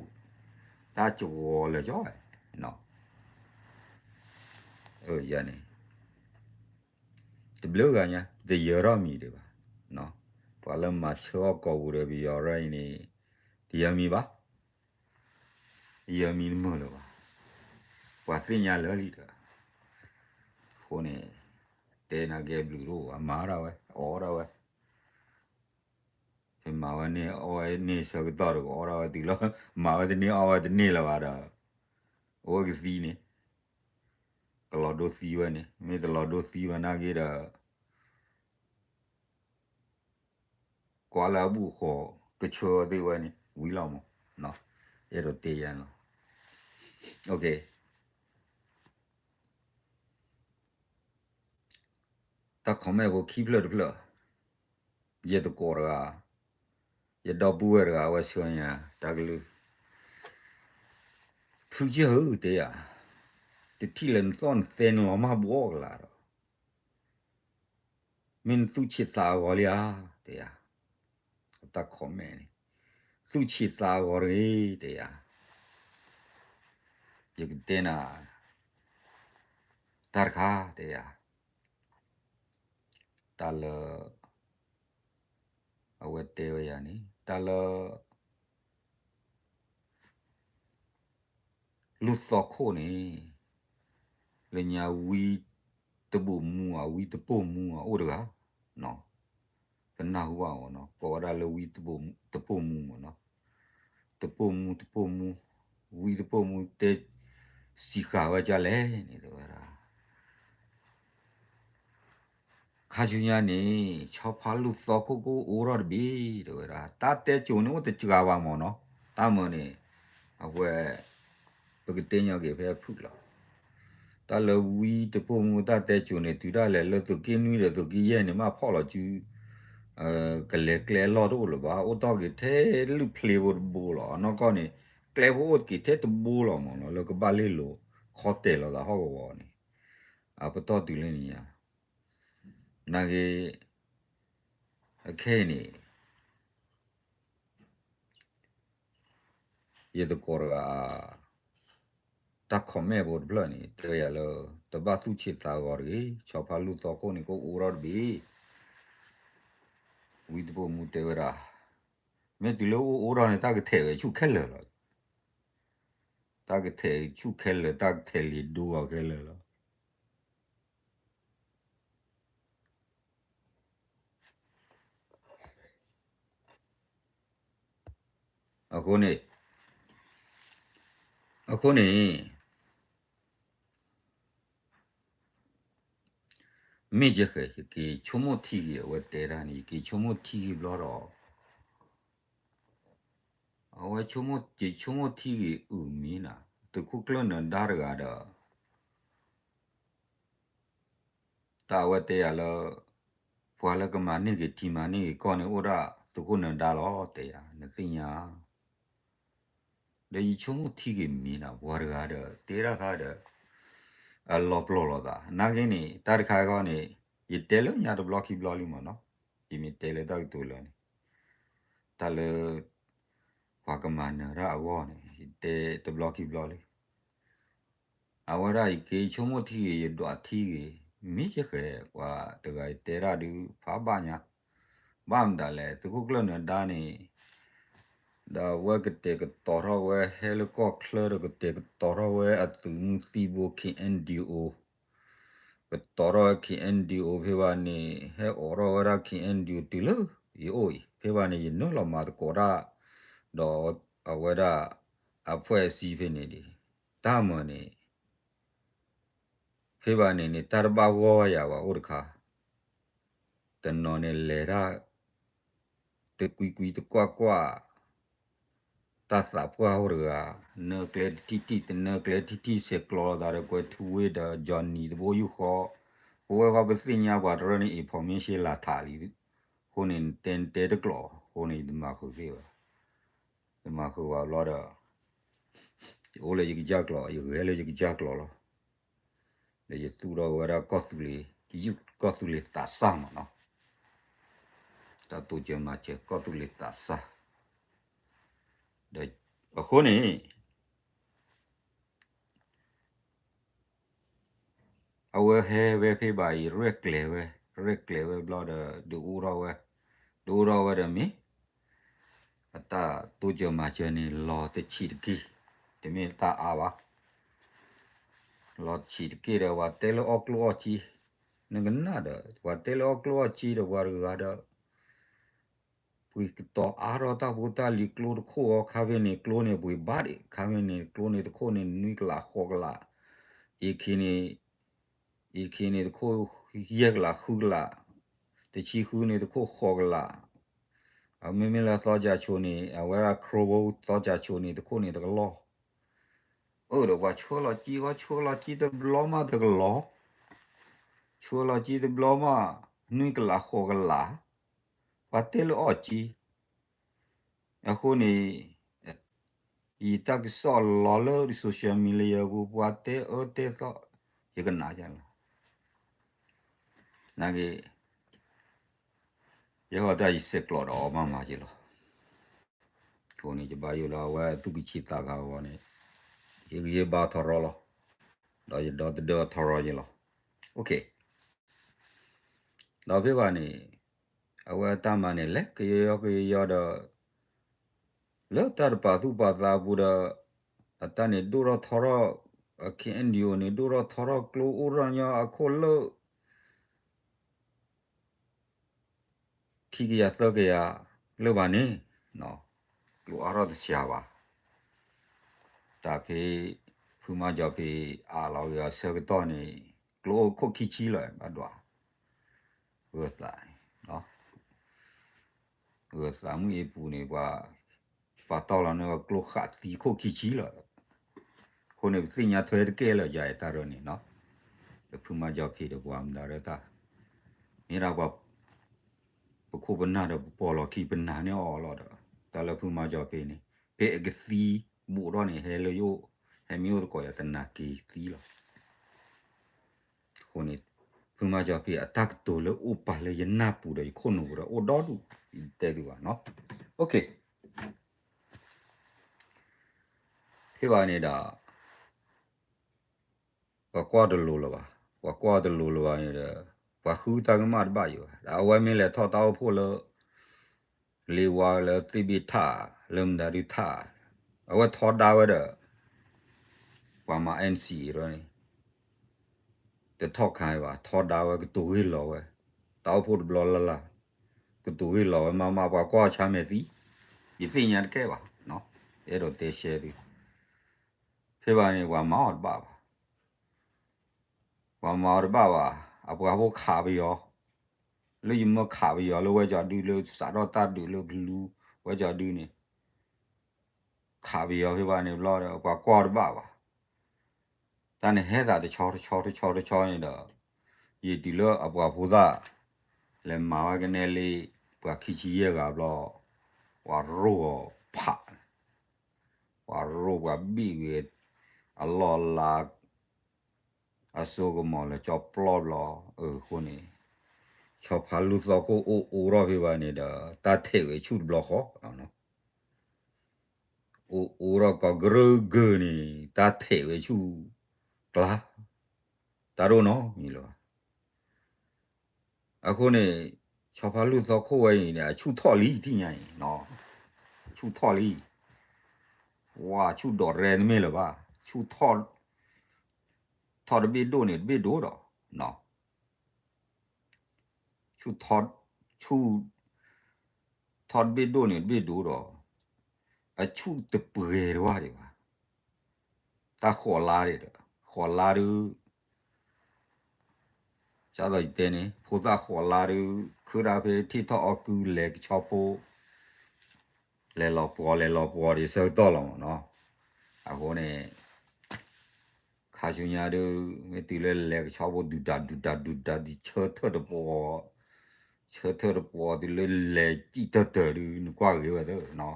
တၢ်ကဝီၤလဲၤကၠီဝဲ, ယၤန့ၣ် တဘျုးဂၤညါ တယၢၤထီၣ်မံၤဒံးဘၣ်, ပှၤလၢမၤဆၢအီၣ်ကိာ်ပူၤဒီးပယီၤရၢအံၤန့ၣ် တယၢၤမံၤဘၣ်, ယၢၤမံၤတမုာ်လၢၤဘၣ်, ပှၤသ့ၣ်ညါလၢာ်လံဒီး, အဃိန့ၣ် တဲနၤကဲဘျုးတအိၣ်ဘၣ် မၤဒၣ်ဝဲ အီၣ်ဒၣ်ဝဲ မၤဝဲန့ၢ်အီၣ်ဝဲန့ၢ်ဆၢကတီၢ်ဒီးကအီၣ်ဒၣ်ဝဲတုၤလီၤ မၤဝဲတန့ၢ်အီၣ်ဝဲတန့ၢ်လၢၤဘၣ်ဒီး အဝဲကသံန့ၣ် ကလီၤဒိသံဝဲန့ၣ် မ့ၢ်တလီၤဒိသံဝဲနာ်က့ဒီး ကွၢ်လၢအဘူၣ်အဃီ ကဆှၢဝဲသ့ၣ်ဝဲန့ၣ် ဝံၤလီၤမး, အဲၣ်ဒိးတဲယၤန့ၣ်လီၤ. တၢ် comment ဖိခံဖျၢၣ်တဖျၢၣ်, ယသကိးတဂၤ, ယဒီပုၢ်ဝဲၢ်တဂၤ အဝဲဆှၢညါတၢ်ကလုၢ်, ဖုကၢ်ဧၢ တဲယၤ, တထံၣ်လၢနသီၣ်နသဲနလီၤမၢ်ဘှီကလာ်ဒီး မ့ၢ်နသူၣ်ဆံးသးဂီၤလံဧါ, တဲယၤ, တၢ် comment န့ၣ်, သူၣ်ဆံးသးဂီၤတဂ့ၤ တဲယၤ, ယကတဲနၤ တၢ်တခါ တဲယၤ, တၢ်လၢ အဝဲတဲဝဲယၤန့ၣ် တၢ်လၢ လူၢ်သီခိၣ်န့ၣ် လၢညါဝံတဘိၣ်မူဧါ ဝံတပိာ်မူဧါ အိၣ်တဂၤ, ပနၢ်ဟူဘၣ်အီၤနီၤ ကိးဝဲဒၣ်လၢဝံတပိာ်မူမ့ၢ်နီၤ, တပိာ်မူ တပိာ်မူ, ဝံတပိာ်မူတဲ စံးဃာ်ဝဲဒ်လဲၣ်န့ၣ် တဲဝဲဒၣ် ခါဆူညါန့ၣ် ဆီဖါလူၢ်သီခိၣ်ကအိၣ်ထီၣ်တဘ့ၣ် တဲဝဲဒၣ် တၢ်တဲကိၤန့ၣ်အိၣ်တစှၤဘၣ်မ့ၢ်နီၤ, တၢ်မၤန့ၣ် အဝဲ ပကတဲညီက့ၤဖဲအဖုၣ်လီၤ. တၢ်လၢဝံတပိာ်မူတၢ်တဲကိၤန့ၣ် တုၤဒၣ်လဲာ်လၢသုးက့နွံဒီးသုးက့ယဲၢ်န့ၣ် မ့ၢ်ဖီၣ်လီၤစု ကလဲၤကျဲအလီၢ်တအိၣ်လၢၤဘၣ်, အိၣ်တီၢ်က့ၤထဲလုၢ်ဖျ့ဖိတဘိလီၤ. အနီၢ်ကီၢ်န့ၣ် ကျဲဖိအိၣ်တက့ၤထဲတဘိလီၤမ့ၢ်နီၤ, လၢကဘၣ်လဲၤလိာ်ခီတဲာ်လိာ်သးဟီၣ်ကဝီၤန့ၣ် အပတီၢ်တုၤလၢနံၤညါ နာ်က့ အခဲအံၤန့ၣ် ယသကိးတဂၤ တၢ် comment ဖိတဖျၢၣ်န့ၣ် တဲဝဲယၤလၢ တဘၣ်သူၣ်ဆံးသးဂီၤတဂ့ၤ, ဆီဖါလူၢ်သီခိၣ်န့ၣ် ကအိၣ်ထီၣ်တဘ့ၣ်, ဝံတပိာ်မူတဲဝဲဒၣ်, မ့ၢ်တုၤလၢအိၣ်အိၣ်ထီၣ်န့ၣ် တၢ်ကထဲးဝဲဆူၣ်ခဲလၢာ်လီၤ. တၢ်ကထဲးဆူၣ်ခဲလၢာ် တၢ်ကထဲးလံာ်ဒိအီၤခဲလၢာ်လီၤ. အဃိန့ၣ်, အဃိန့ၣ် မ့ၢ်ယဃဲၤ ယက့ၤဆိကမိၣ်ထံဂ့ၤ အဝဲတဲတၢ်န့ၣ် ယက့ၤဆိကမိၣ်ထံဂ့ၤဘျီဒီး အဝဲဆိကမိၣ် ယဆိကမိၣ်ထံဂ့ၤအုၣ်မံနၤ သုးခိၣ်ကျၢၢ်နၢၤဒါတဂၤဒီး တၢ်အဝဲတဲယၤလၢ ပှၤလၢကမၤန့ၢ်က့ၤထံမၤန့ၢ်က့ၤကီၢ်န့ၣ် အိၣ်ဒၣ်သုးခိၣ်နၢၤဒါလီၤ တဲယၤ နသ့ၣ်ညါ ဒီးယဆိကမိၣ်ထံဂ့ၤမံနၤ ပှၤတဂၤဒီး တဲဒၣ်ခါဒီး အလီၤပျီၢ်လိာ်သး နာ်က့န့ၣ် တၢ်တခါခီန့ၣ် ယတဲလၢညါတဘျီခံဘျီလံမ့ၢ်နီၤ ယမ့ၢ်တဲလၢတၢ်ကတိၤလၢာ်န့ၣ် တၢ်လၢ ပှၤကမၤနၢၤတၢ်အဂီၢ်န့ၣ် ယတဲတဘျီခံဘျီလံ အဝဲဒၣ်ယက့ၤဆိကမိၣ်ထံဂ့ၤ ယဒွးထံဂ့ၤ မ့ၢ်ယဃဲၤ ပှၤတဂၤယတဲဒၣ်ဒုးဖးဘၣ်ညါ ဘၣ်မတၤလဲၣ် သုးခိၣ်ကျၢၢ်နၢၤဒါန့ၣ် ဒီးအဝဲကတဲာ်ကတီၤထီၣ်ဝဲ ဟဲလၢကီၢ်ချၢဒီး ကတဲာ်ကတီၤထီၣ်ဝဲအသုးမုၢ်သံၣ်ဘိ K N D O ကတီၤထီၣ်ဝဲ K N D O ဖဲဘၣ်န့ၣ် ဟဲအိးထီၣ်ဝဲဒၣ် K N D O တုၤလၢ ယအိၣ်အံၤ ဖဲဘၣ်န့ၣ် ယနုာ်လီၤမၤသကိးတၢ် ဒီးအဝဲဒၣ် အဖွဲ့အစည်းဖဲန့ၣ်ဒံး တၢ်မၤန့ၣ် ဖဲဘၣ်န့ၣ်န့ၣ် တၢ်တဘၣ်ဂီၢ်ဝဲယၤဘၣ်အိၣ်တခါ တနီၤန့ၣ်လဲၤတၢ် တကွံကွံတကွၢ်ကွၢ် တၢ်သးပှၢ်အိၣ်တဂၤ နၢကျဲတထံၣ်ထံၣ် တနၢကျဲထံၣ်ထံၣ် ဆဲးကျိးလိာ်သးဒီးကွဲၤထူဝ့ဒီး Johnny တဘိယူၢ်ဃီ ပဝဲဃီပသ့ၣ်ညါပှၤတရၢန့ၣ် information လၢထးလံ အဃိန့ၣ် နတဲနတဲတကျိာ် အဃိန့ၣ် ယတမၤဃုာ်သ့ဘၣ် ယမၤဃုာ်ဝဲဘျီဒီး ယအိၣ်လၢယကစၢ်ကျိာ် ယဂဲၤလၢယကစၢ်ကျိာ်လီၤ. ဒီးယသူၣ်ထီၣ်ဝဲဒၣ်ကီၢ်သူလ့ၤ ယုၢ်ကီၢ်သူလ့ၤသးစၢ်မးနီၤ တၢ်တိစၢၤမၤစၢၤကီၢ်သူလ့ၤသးစၢ် ဒီးအဃိန့ၣ် အဝဲဟဲဝဲဖဲဘၣ်အံၤ ရဲၣ်ကျဲၤဝဲ ရဲၣ်ကျဲၤဝဲဘျီဒီး ဒုးအိၣ်ထီၣ်ဝဲ ဒုးအိၣ်ထီၣ်ဝဲဒီးမ့ၢ် အတၢ်တိစၢၤမၤစၢၤန့ၣ် လီၤတဆံးတက့ၢ် တမ့ၢ်တၢ်အါဘၣ် လီၤတဆံးတက့ၢ်ဒီး ပှၤတဲလၢအီၣ်ကျိၣ်အီၣ်စ့ နကနၣ်ဒီး ပှၤတဲလၢအီၣ်ကျိၣ်အီၣ်စ့ဒီးပှၤတဂၤဒီး ပှ့ၤကတီၤအါထီၣ်တၢ်ဖိတၢ်လံၤကျိတခိၣ်အီၤ ခါဖဲန့ၣ်ကျိန့ၣ်ပှ့ၤဘၣ်ဒံး ခါဖဲန့ၣ် ကျိန့ၣ်တခိၣ်န့ၣ် နွံကလးဃိးကလး AK န့ၣ် AK န့ၣ်တခိၣ်ယဲၢ်ကလးဃုကလး တဆံဃုန့ၣ်တခိၣ်ဃိးကလး အမ့မ့ၢ်လၢသီကၠၤဆိန့ၣ် အဝဲဒၣ် Cobra သီကၠၤဆိန့ၣ် တခိၣ်န့ၣ်တကလီၢ် အၢ ဒီးပှၤဆှၢလီၤစ့ဂီၢ် ဆှၢလီၤစ့တဘျီမးတကလီၢ် ဆှၢလီၤစ့တဘျီမး နွံကလးဃိးကလး ပှၤတဲလၢအီၣ်စ့ အဃိန့ၣ် ယတၢ်ကစီၣ်လီၤလၢ social media ပူၤ ပှၤတဲအၢတဲသီ ယကနၣ်ယလီၤ နာ်က့ ယဟီၣ်တၢ်ယစဲးကျိးဒီးအီၤမးမးက့ၤလီၤ. အဃိန့ၣ် ယဘၣ်ယိၣ်လၢအဝဲသူၣ်ကဆံးသးဂၤအဂီၢ်န့ၣ် ယကယဲၢ်ဘါထီရီလီၤ. ဒီးယဒီသဒၢထီရီယ့လီၤ. ဒီးဖဲဘၣ်န့ၣ် အဝဲအတၢ်မၤန့ၣ် လဲၤကယီကယီဒီး လၢတၢ်တပာ်သူၣ်ပာ်သးအပူၤဒီး အတၢ်န့ၣ်ဒိၣ်ထီၣ်ထီထီၣ် အ KNDO န့ၣ် ဒိၣ်ထီၣ်ထီထီၣ်ကျိအိၣ်ထီၣ်ညီအခိၣ်လၢ ခံကယၤသၢကယၤလၢၤဘၣ်န့ၣ် ကျိအါထီၣ်တစှၤဘၣ်. တၢ်ဖဲ ဖုမၤကၠီၤဖံးအးလီၤက့ၤအီၤဆၢကတီၢ်န့ၣ် ကျိအိၣ်ခိၣ်ခံဆံလီၤ ဘၣ်ဒွး ဂၢၤသးန့ၣ် ဂၢၤသးမုၢ်အ့ပူၤန့ၣ် ပှၤ ပာ်တီၢ်လီၤန့ၢ်ကျိဃာ်သံခိၣ်ခံဆံလီၤ. အဃိန့ၣ် ပသ့ၣ်ညါထွဲတကဲလၢၤ ယၤအတၢ်ရၢန့ၣ် လၢဖုမၤကၠီၤဖံးဒီးပှၤမတၤရၢတၢ် မ့ၢ်ဒၣ်ပှၤ ပခိၣ်ပနၢ်ဒီးပပိာ်လီၤခံပနၢ်န့ၢ်အီၤလီၤဒီး တၢ်လၢဖုမၤကၠီၤဖံးန့ၣ် ဖဲအကသံဘူးထီၣ်န့ၣ် ဟဲလၢယအိၣ် ဟဲမ့ၢ်အိၣ်သကိးယၤတနၤက့ၤသံလီၤ. အဃိန့ၣ် ဖုမၤကၠီၤဖံးအတၢ်ကတိၤလၢအိၣ်ပာ်လၢယနၢ်ပူၤဒီးယခိၣ်နူာ်ပူၤဒီးအိၣ်ဒီဒူၣ် တဲသုဘၣ်နီၤ. ဖဲဘၣ်န့ၣ်ဒီး ပှၤကွၢ်တလိၤလၢၤဘၣ်, ပှၤကွၢ်တလိၤလၢၤဘၣ်န့ၣ်ဒီး ပှၤဃုတၢ်ကမၣ်တဘၣ်ယိၤဘၣ်, ဒီးအဝဲမ့ၢ်လဲၤထီၣ်တၢ်အိၣ်ဖှိၣ်လၢ လ့ဝါလၢသ့ၣ်ဘ့ၣ်ထၣ် လၢမတၤဒုထၣ်, အဝဲထီဒါဝဲဒီး ပှၤမၤ NCA ဒီးန့ၣ် တထီၣ်ခါဘၣ်, ထီဒါဝဲကတိၤဂ့ၢ်လီၤဝဲ, တၢ်အိၣ်ဖှိၣ်တဘျီလၢ်လၢ်, ကတိၤဂ့ၢ်လီၤဝဲမးမး ပှၤကွၢ်ဆါမဲာ်သံ, ယသ့ၣ်ညါတကဲဘၣ်, အဲၣ်ဒိးတဲရှဲသု, ဖဲဘၣ်န့ၣ် ပှၤမၤအီၤတဘၣ်ဘၣ် ပှၤမၤအီၤတဘၣ်ဘၣ်, အပှၤဖိခးပယီၤ, လၢယမၢခးပယီၤလၢဝဲကၠီဒု လၢစးထီၣ်တၢ်ဒုးလၢကလူဝဲကၠီဒုန့ၣ်, ခးပယီၤဖဲဘၣ်န့ၣ်ဘျီဒီး ပှၤကွၢ်အီၤတဘၣ်ဘၣ်, တၢ်န့ၣ်ဟဲသးတဆီတဆီတဆီတဆီန့ၣ်ဒီး, ယတုၤလၢအပှၤဖိသၣ် လဲၤမၤဝဲကနဲလံ, ပှၤခံဆံယဲၢ်ဂၤဘျီ, ပှၤရိၣ်အီၤဖး ပှၤရိၣ်ပှၤဘံၣ်ဝံၤ အလီၢ်လၤ အစိကမီၤလၢကၠီပျီဘျီ, အဃိန့ၣ် ဆီဖါလူၢ်သီခိၣ်အိၣ်အိၣ်ထီၣ်ဖဲဘၣ်န့ၣ်ဒီး တၢ်ထဲးဝဲဆူၣ်တဘျီဃီ, အိၣ်အိၣ်ထီၣ်ကီးကရၢကၢန့ၣ် တၢ်ထဲးဝဲဆူၣ်ကျါ, တၢ်ဒိၣ်နီတမံၤလၢၤဘၣ်. အဃိန့ၣ် ဆီဖါလူၢ်သီခိၣ်ဝဲအံၤန့ၣ် အဆူၣ်ထီၣ်လံ ထံၣ်ညါအံၤ, ဆူၣ်ထီၣ်လံ, ဝါဆူၣ်ဒိးရဲတမ့ၢ်လၢၤဘၣ်, ဆူၣ်ထီၣ်, ထီၣ်တဘ့ၣ်ဒိၣ်န့ၣ်တဘ့ၣ်ဒိၣ်ဒီး, ဆူၣ်ထီၣ်, ဆူၣ်, ထီၣ်တဘ့ၣ်ဒိၣ်န့ၣ်တဘ့ၣ်ဒိၣ်ဒီး, အဆူၣ်တပှဲၤတဝၢ်ဒံးဘၣ်, တၢ်ဃိးလါဒီး, ဃိးလါဒုး ကၢ်သိးယတဲန့ၣ် ဖိသၣ်ဃိးလါဒုး ခုဒၣ်ဖဲထံၣ်ထီၣ်အီၣ်ကုလဲၤကဆီဖိ, လဲၤလီၤပှီၤ လဲၤလီၤပှီၤဒံးဆၢကတီၢ်လီၤမးနီၤ, အဃိန့ၣ် ခါဆူညါဒုး မ့ၢ်တုၤလၢလဲၤကဆီဖိဒုၣ်ဒါဒုၣ်ဒါဒုၣ်ဒါဒ်ဆၢထၢၣ်တပှီၤ, ဆၢထၢၣ်တပှီၤတုၤလၢလဲၤစံၣ်တၢၢ်တၢၢ်ဒုး နကွၢ်ဂ့ၤဝဲသၢနီၤ,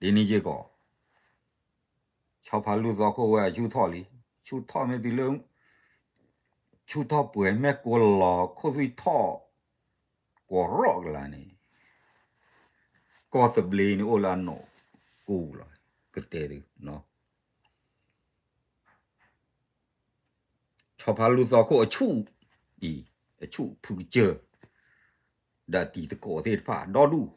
ဒ်န့ၣ်စ့ၢ်ကီး ဆီဖါလူၢ်သီခိၣ်ဝဲအဆူၣ်ထီၣ်လံ, ဆူၣ်ထီၣ်မ့ၢ်တုၤလၢ ဆူၣ်ထီၣ်ပှဲၤမ့ၢ်ကိးလီၤခိၣ်သွံၣ်ထီၣ် ကိးရီၣ်ကလာ်န့ၣ် ကီၢ်သဘျ့န့ၣ်အိၣ်လၢအနီၢ်ကိၢ်လီၤ, ကတဲဒုး ဆီဖါလူၢ်သီခိၣ်အဆူၣ်အံၤ အဆူၣ်ဖုကစၢၢ် ဒီးတံၤသကိးသ့ၣ်တ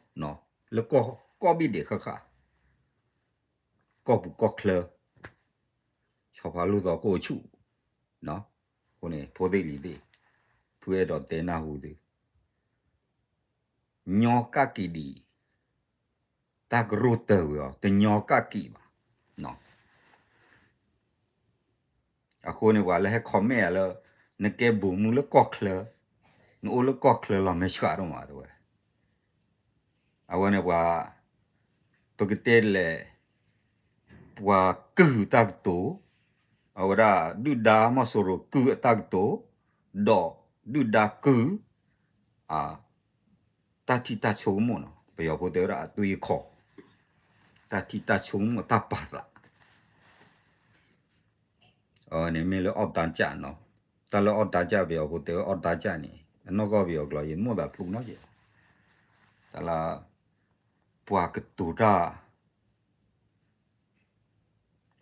ဖၣ် ဒီဒူၣ် လၢကီၢ်ဘ့ၣ်ဒဲးဃၣ်ဃၣ် ကီၢ်ပူၤကီၢ်ချၢ ဆီဖါလူၢ်သီခိၣ်အဆူၣ် အဃိန့ၣ် ဖိသ့ၣ်လံၤသ့ၣ် ဖု ပအဲၣ်ဒိးတဲနၢ်ဟူသု, ညီကၣ်ကံးဒံး, တၢ်ကရိၣ်တၢၢ်ဝံၤအီၤ တညီကၣ်ကံးဘၣ်. အဃိန့ၣ် ပှၤလၢဟဲ comment ယၤလၢ နကဲဘိၣ်မူလၢကီၢ်ချၢ, နအိၣ်လၢကီၢ်ချၢလီၤ မဲာ်ဆှးဒိၣ်မးတဲဝဲ. အဝဲန့ၣ်ပှၤ, ပကတဲလဲၣ်, ပှၤကုၢ်တၢ်ကတိၤ, အဝဲဒၣ်ဒုၣ်ဒါမီၢ်စိရိၤကုၢ်အတၢ်ကတိၤ, ဒီးဒုၣ်ဒါကုၢ်, တၢ်ထံၣ်တၢ်ဆိကမိၣ်နီၤ, ပယီၤဖိတဲဝဲဒၣ်အတွေးအခေါ်, တၢ်ထံၣ်တၢ်ဆိကမိၣ်တၢ်ပာ်သး န့ၣ်မ့ၢ်လၢအီၣ်တၢ်ကၢ်နီၤ, တၢ်လၢအီၣ်တၢ်ကၢ် ပယီၤဖိတဲဝဲအီၣ်တၢ်ကၢ်န့ၣ် အနီၢ်ကီၢ်ပယီၤကျိာ် ယမိၣ်သးသူနီၢ်က့ၤ, တၢ်လၢ ပှၤကတိၤတၢ်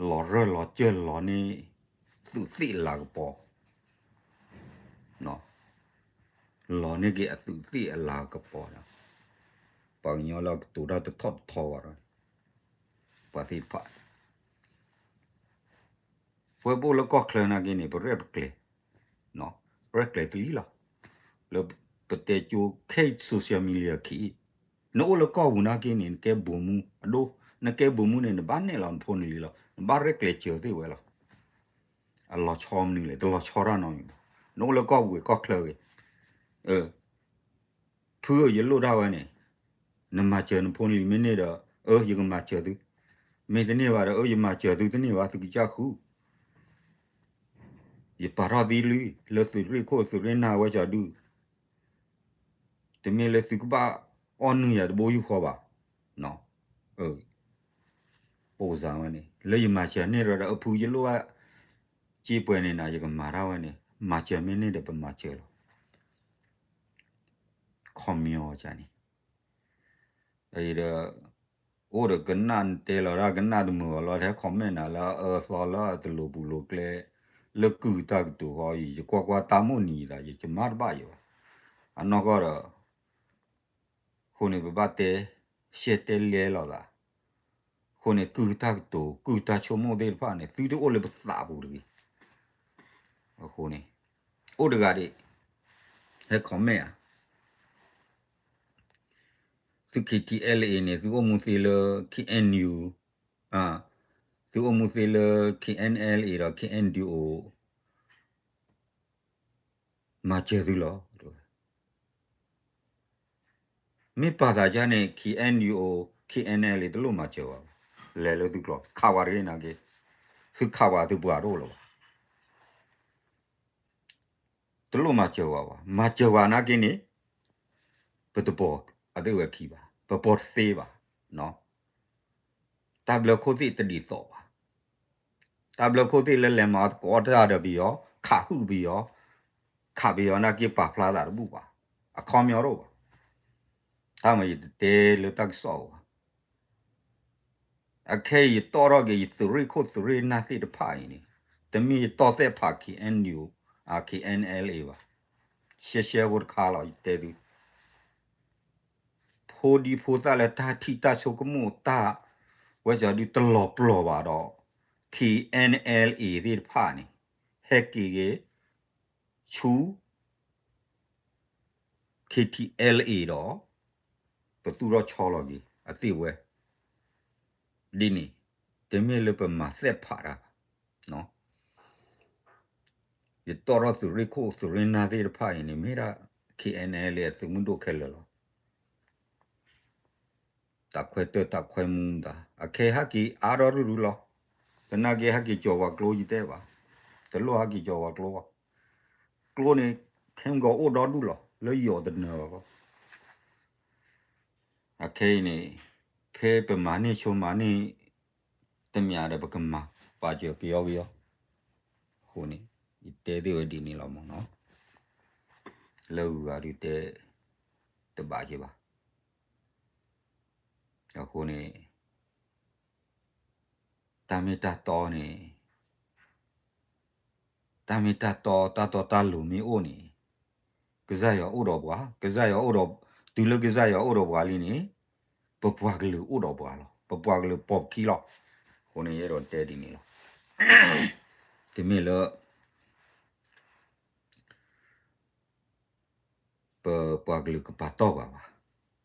လီၤရၢၢ်လီၤစၢၢ်လီၤန့ၢ် သုးသ့ၣ်အလၤကပီၤ, လီၤန့ၢ်က့ၤအသုးသ့ၣ်အလၤကပီၤဒီး ပှၤကညီလၢအကတိၤတၢ်တထီၣ်တထီဘၣ်ဒီး ပှၤသ့ၣ်တဖၣ် ပဝဲပအိၣ်လၢကီၢ်ချၢနာ်က့န့ၣ် ပရဲၣ်ပကျဲၤ, ပရဲၣ်ကျဲၤတလံလီၤ. လၢပတဲကၠိခဲ social media ခံ, နအိၣ်လၢကီၢ်ပူၤနာ်က့န့ၣ် နကဲဘိၣ်မူအဒိ, နကဲဘိၣ်မူန့ၣ် နဘၣ်နဲၣ်လီၤနဖိနလံၤလီၤ, နဘၣ်ရဲၣ်ကျဲၤစၢၤသ့ၣ်ဝဲလီၤ. အလီၤဆီမနုၤလဲၣ်, တလီၤဆီတၢ်နီတမံၤဘၣ်. နအိၣ်လၢကီၢ်ပူၤကီၢ်ချၢဂ့ၤ, ဖုဧၢ ယလိၣ်ဒၣ်ဝဲန့ၣ်, နမၤစၢၤနဖိနလံၤမ့ၢ်န့ၢ်ဒီး အၢ ယကမၤစၢၤသု, မ့ၢ်တန့ၢ်ဘၣ်ဒီး အၢ ယမၤစၢၤသုတန့ၢ်ဘၣ် သုကစၢ်ဃု, ယပာ်ထီၣ်သံလွံၢ် လၢသုးရ့ၣ်ခိၣ်သုးရ့ၣ်နၢ်ဝဲကၠီဒု, တမ့ၢ်လၢသုကဘၣ်အီၣ်နုၢ်ယၤတဘိယူၢ်ဃီဘၣ်, ပိစဝဲန့ၣ် လၢယမၤစၢၤန့ၢ်ဒီး အဖုယလိၣ်ဘၣ် စ့ပှဲၤန့ၣ်နၤ ယကမၤတၢ်ဝဲန့ၣ် မၤစၢၤမ့ၢ်န့ၢ်ဒီးပမၤစၢၤလီၤ. ခီမညီန့ၣ်, ဒီး အိၣ်ဒီးကနၣ်နတဲလီၤတၢ်ကနၣ်တမုာ်ဘၣ်လီၤ ထဲ comment နၤလၢအအၢအသီလၢအတလိၤပူၤလိၤကျဲ လၢကုၢ်တၢ်ကတိၤဃီအံၤ ယကွၢ်ကွၢ်တၢ်မိၣ်နံၤယသး ယကမၣ်တဘၣ်ယံၤဘၣ်. အနီၢ်ကီၢ်ဒီး အဃိန့ၣ် ပဘၣ်တဲ ရှဲတဲလဲလိာ်သး, အဃိန့ၣ် ကုၢ်တၢ်ကတိၤ ကုၢ်တၢ်ဆိကမိၣ်သ့ၣ်တဖၣ်န့ၣ် သုတအိၣ်လၢပသးပူၤတဂ့ၤ. အဃိန့ၣ် အိၣ်တဂၤဒံး ဟဲ comment ဧါ, သု K T L A န့ၣ် သုအိၣ်မူသ့လၢ K N U, သုအိၣ်မူသ့လၢ K N L A ဒီး K N D O မၤစၢၤသုလီၤ. မ့ၢ်ပာ်သးဒ်န့ၣ် K N U O, K N L A တလိၣ်မၤစၢၤဝဲဘၣ်. လဲၤလၢသုကျိာ် ခးဝဲတဂ့ၤနာ်က့, သုခးဝဲသုပှၤတအိၣ်လၢၤဘၣ်. တလိၣ်မၤစၢၤဝဲဘၣ်. မၤစၢၤဝဲနာ်က့န့ၣ် ပတပိာ်အသ့ၣ်ဝဲခံဘၣ်, ပပိာ်တသ့ဘၣ်. တၢ်ဘျၢခိၣ်သ့ၣ်တဒ်သိးဘၣ်. တၢ်ဘျၢခိၣ်သ့ၣ်လၢလဲၤမၤသကိးတၢ်ဒီးပယီၤ, ခးဟုၣ်ပယီၤ, ခးပယီၤနာ်က့ပာ်ဖျါသးတဘူၣ်ဘၣ်, အခီပညီတအိၣ်ဘၣ်. တၢ်မၤယတတဲလၢတၢ်ကစီၣ်ဘၣ်. အခဲအံၤယတီၣ်ထီၣ်က့ၤ ယသုးရ့ၣ်ခိၣ်သုးရ့ၣ်နၢ်သ့ၣ်တဖၣ်အံၤန့ၣ်, တမ့ၢ်ယတီၣ်သဲးဖး K N U, K N L A ဘၣ်. ရှဲရှဲဖိတခါလီၤ ယတဲသု ဖိဒံဖိသၣ်လၢတၢ်ထံၣ်တၢ်ဆိကမိၣ်တၢ် ဝဲဒၣ်ဒုးတလီၤပျီၢ်ဘၣ်ဒီး K N L A သ့ၣ်တဖၣ်န့ၣ် ဟဲက့ၤက့ၤ ဆူ K T L A ဒီး ပသူၣ်ထီၣ်ဆီလီၤက့ၤအသ့ၣ်ဝဲ ဒ်န့ၣ် တမ့ၢ်လၢပမၤသဲးဖးတၢ်ဘၣ်. ယတီၣ်ထီၣ်သုးရ့ၣ်ခိၣ်သုးရ့ၣ်နၢ်သ့ၣ်တဖၣ်အံၤန့ၣ် မ့ၢ်ဒၣ် K N L A အသုးမုၢ်ဒိၣ်ခဲလၢာ်လီၤ. တၢ်ခွဲးတၢ်ခွဲးမူဒါ အခဲအံၤဟဲက့ၤအါထီၣ်ရုၢ်ရုၢ်လီၤ. သနာ်က့ဟဲက့ၤကၠီၤဝဲကျိယတဲဘၣ်, တလိၣ်ဟဲက့ၤကၠီၤဝဲကျိဘၣ်. ကျိန့ၣ် ခဲမုၢ်ကီးအိၣ်ဒီဒူၣ်လီၤ လၢယီၤတနၢၤဘၣ်လီၤ. အခဲအံၤန့ၣ် ဖဲပမၤန့ၢ်ဆိမၤန့ၢ် တမံၤဒီး ပကမၤပာ်စၢၤကယီကယီ. အဃိန့ၣ် ယတဲသ့ၣ်ဝဲဒ်န့ၣ်လီၤမးနီၤ. လၢဂုၤဂၤဒုးတဲတဘၣ်က့ၤဘၣ်. အဃိန့ၣ် တၢ်မ့ၢ်တၢ်တီန့ၣ် တၢ်မ့ၢ်တၢ်တီ တၢ်တီတၢ်လိၤမ့ၢ်အိၣ်န့ၣ် ကစၢ်ယွၤအိၣ်ဒီးပှၤ, ကစၢ်ယွၤအိၣ်ဒီး, တုၤလၢကစၢ်ယွၤအိၣ်ဒီးပှၤလံန့ၣ် ပပှၤကလုာ်အိၣ်ဒီးပှၤလီၤ. ပပှၤကလုာ်ပိာ်ပခံလီၤ. အဃိန့ၣ် ယအဲၣ်ဒိးတဲဒ်န့ၣ်လီၤ. တမ့ၢ်လၢ ပပှၤကလုာ်ကပာ်တီၢ်ပှၤဘၣ်.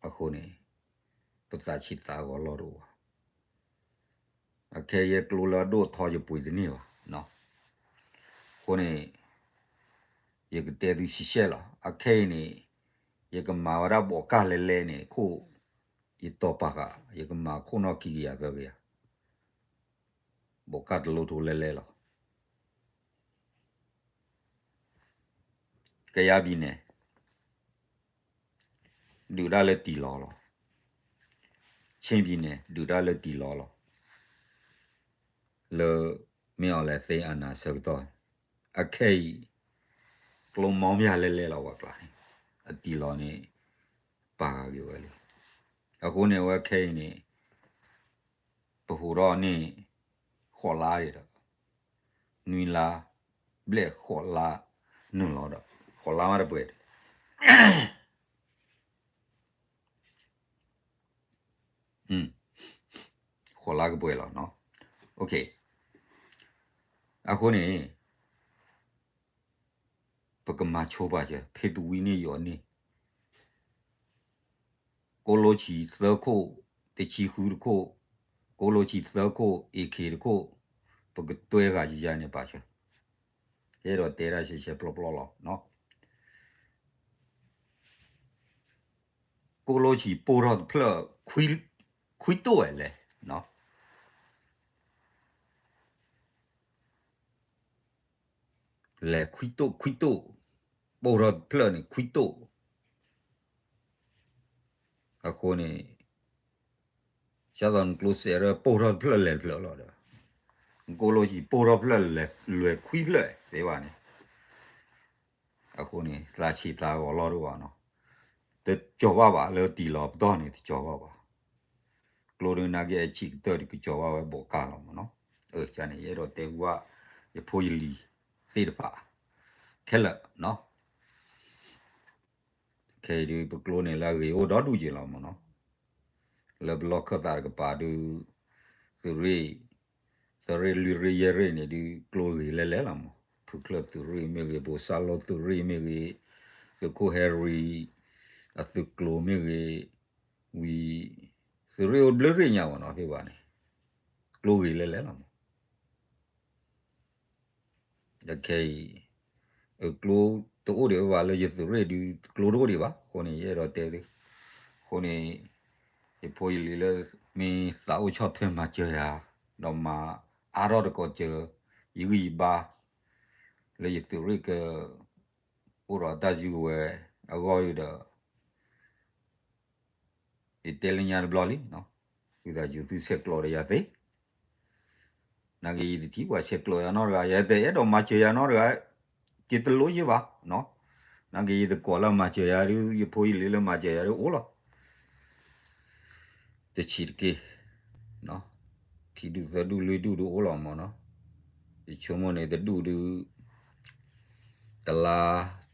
အဃိန့ၣ် ပသးဆံးသးဂီၤလီၢ်တအိၣ်ဘၣ်. အခဲအံၤကျိလၢအဒိၣ်ထီယပှ့ၤတန့ၢ်ဘၣ်. အဃိန့ၣ် ယကတဲသုရှဲရှဲလီၤ. အခဲအံၤန့ၣ် ယကမၤဝဲဒၣ်ဘီးကၢ်လဲၤလဲၤန့ၣ် ခိၣ် ယတီၤပာ်ဃာ် ယကမၤခိၣ်နီၣ်ခံကယၤသၢကယၤ, ဘီးကၢ်တလိထိလဲၤလဲၤလီၤ. ကယၤဘံၣ်န့ၣ် ဒုးဒၣ်လၢတံၢ်လီၤလီၤ. ချင်းပြည်နယ် ဒုးဒၣ်လၢတံၢ်လီၤလီၤ. လၢမင်းအောင်လှိုင်သ့ၣ်အနၢ်ဆၢကတီၢ်, အခဲအံၤ ကျိမီမၠၢ်လဲၤလဲၤလီၤပှၤကျါန့ၣ်, အတံၢ်လီၤန့ၣ် ပာ်ဃာ်က့ၤဝဲလံ. အဃိန့ၣ် အဝဲခဲအံၤန့ၣ် ပဟူးထီၣ်န့ၢ် ဃိးလါဒံးဒီး နွံလါ ဘျဲၣ်ဃိးလါ နုာ်လီၤဒီး ဃိးလါမးတပှဲၤဒီး ဃိးလါကပှဲၤလီၤနီၤ. အဃိန့ၣ် ပကမၤဆိပာ်စၢၤ ဖဲပဝံန့ၢ်ယိးန့ၢ် ကိးလိဆံသၢခိၣ်, တဆံဃုတခိၣ်, ကိးလိဆံသၢခိၣ်, အ့ၣ်ခ့တခိၣ်, ပကတွဲဂၤယယၤန့ၣ်ပာ်စၢၤ. ယအဲၣ်ဒိးတဲဒၣ်ရှဲရှဲပျီပျီလီၤ. ကိးလိဆံပိၢ်ထီၣ်တဖျၢၣ် ခွံတိၣ်ဝဲလဲၣ်. လဲၤခွံတိၣ်ခွံတိၣ်, ပိၢ်ထီၣ်တဖျၢၣ်န့ၣ်ခွံတိၣ်. အဃိန့ၣ် ဒ်သိးနကျိစဲးရၢပိၢ်ထီၣ်တဖျၢၣ်လဲၤတဖျၢၣ်လီၤဒီး နကိးလိဆံပိၢ်ထီၣ်တဖျၢၣ်လဲၤခွံဖျၢၣ်သ့ဘၣ်န့ၣ်. အဃိန့ၣ် သးဆံးသးဂီၤလီၢ်တအိၣ်ဘၣ်နီၤ. တကီၤဘၣ်ဘၣ်လၢတံၢ်လီၤပတီၢ်န့ၣ် တကီၤဘၣ်ဘၣ်. ကျိဒုးနာ်က့အဆံးကတၢၢ်ဒုးကကီၤဘၣ်ဝဲဘီးကၢ်လီၤမးနီၤ. အန့ၣ် ယအဲၣ်ဒိးတဲဟူဘၣ် ယဖိယလံၤသ့ၣ်တဖၣ် ခဲလၢာ်နီၤ. ခဲအံၤဒုး ပကျိန့ၣ်လၢအဂ့ၤအိၣ်ဒီဒူၣ်က့ၤလီၤမးနီၤ. လၢပလီၢ်ခၢၣ်သးတကပၤဒုး သုးရ့ၣ်, သုးရ့ၣ်လွံၢ်ရ့ၣ်ယဲၢ်ရ့ၣ်န့ၣ်ဒုး ကျိဂ့ၤလဲၤလဲၤလီၤမး. ဖုချၢၣ်သုးရ့ၣ်မ့ၢ်ဂ့ၤ, ဘိးစၢ်လိသုးရ့ၣ်မ့ၢ်ဂ့ၤ, သုးခိၣ်ဟဲရံၤ အသုးကျိၤမ့ၢ်ဂ့ၤ, ဝံၤ သုးရ့ၣ်အိၣ်ဘျၢရ့ၣ်ညါမးနီၤ ဖဲဘၣ်န့ၣ် ကျိဂ့ၤလဲၤလဲၤလီၤမး. ခဲအံၤ ကျိတအိၣ်ဒံးဘၣ်လၢယသုးရ့ၣ်ဒုး ကျိတအိၣ်ဒံးဘၣ်. အဃိန့ၣ် ယအဲၣ်ဒိးတဲသု, အဃိန့ၣ် ယဖိယလံၤလၢ မ့ၢ်သးအိၣ်ဆီၣ်ထွဲမၤစၢၤယၤ, ဒီးမၤအါထီၣ်တကိးစၢၤ ယဂံၢ်ယဘါ လၢယသုးရ့ၣ်က အိၣ်ဒီးတၢ်စုကဝဲၤအဂီၢ်ဒီး ယတဲလၢညါတဘျီလံ, ဝံသးစူၤသုဆဲးကျိးဒီးယၤသ့. နာ်က့ယတထံၣ်ပှၤဆဲးကျိးယၤနီတဂၤ, ယတအဲၣ်ဒိးမၤစၢၤယၤနီတဂၤ, ယတလိၣ်ယဘၣ်. နာ်က့ယတကိးလၢမၤစၢၤယၤဒုး ယဖိယလံၤလၢမၤစၢၤယၤဒုးအိၣ်လီၤ. တဆံးတက့ၢ်, ခံဒူၣ်သၢဒူၣ်လွံၢ်ဒူၣ်ဒုးအိၣ်လီၤမးနီၤ. ယဆိကမိၣ်န့ၣ်တဒူၣ်ဒုး တလါ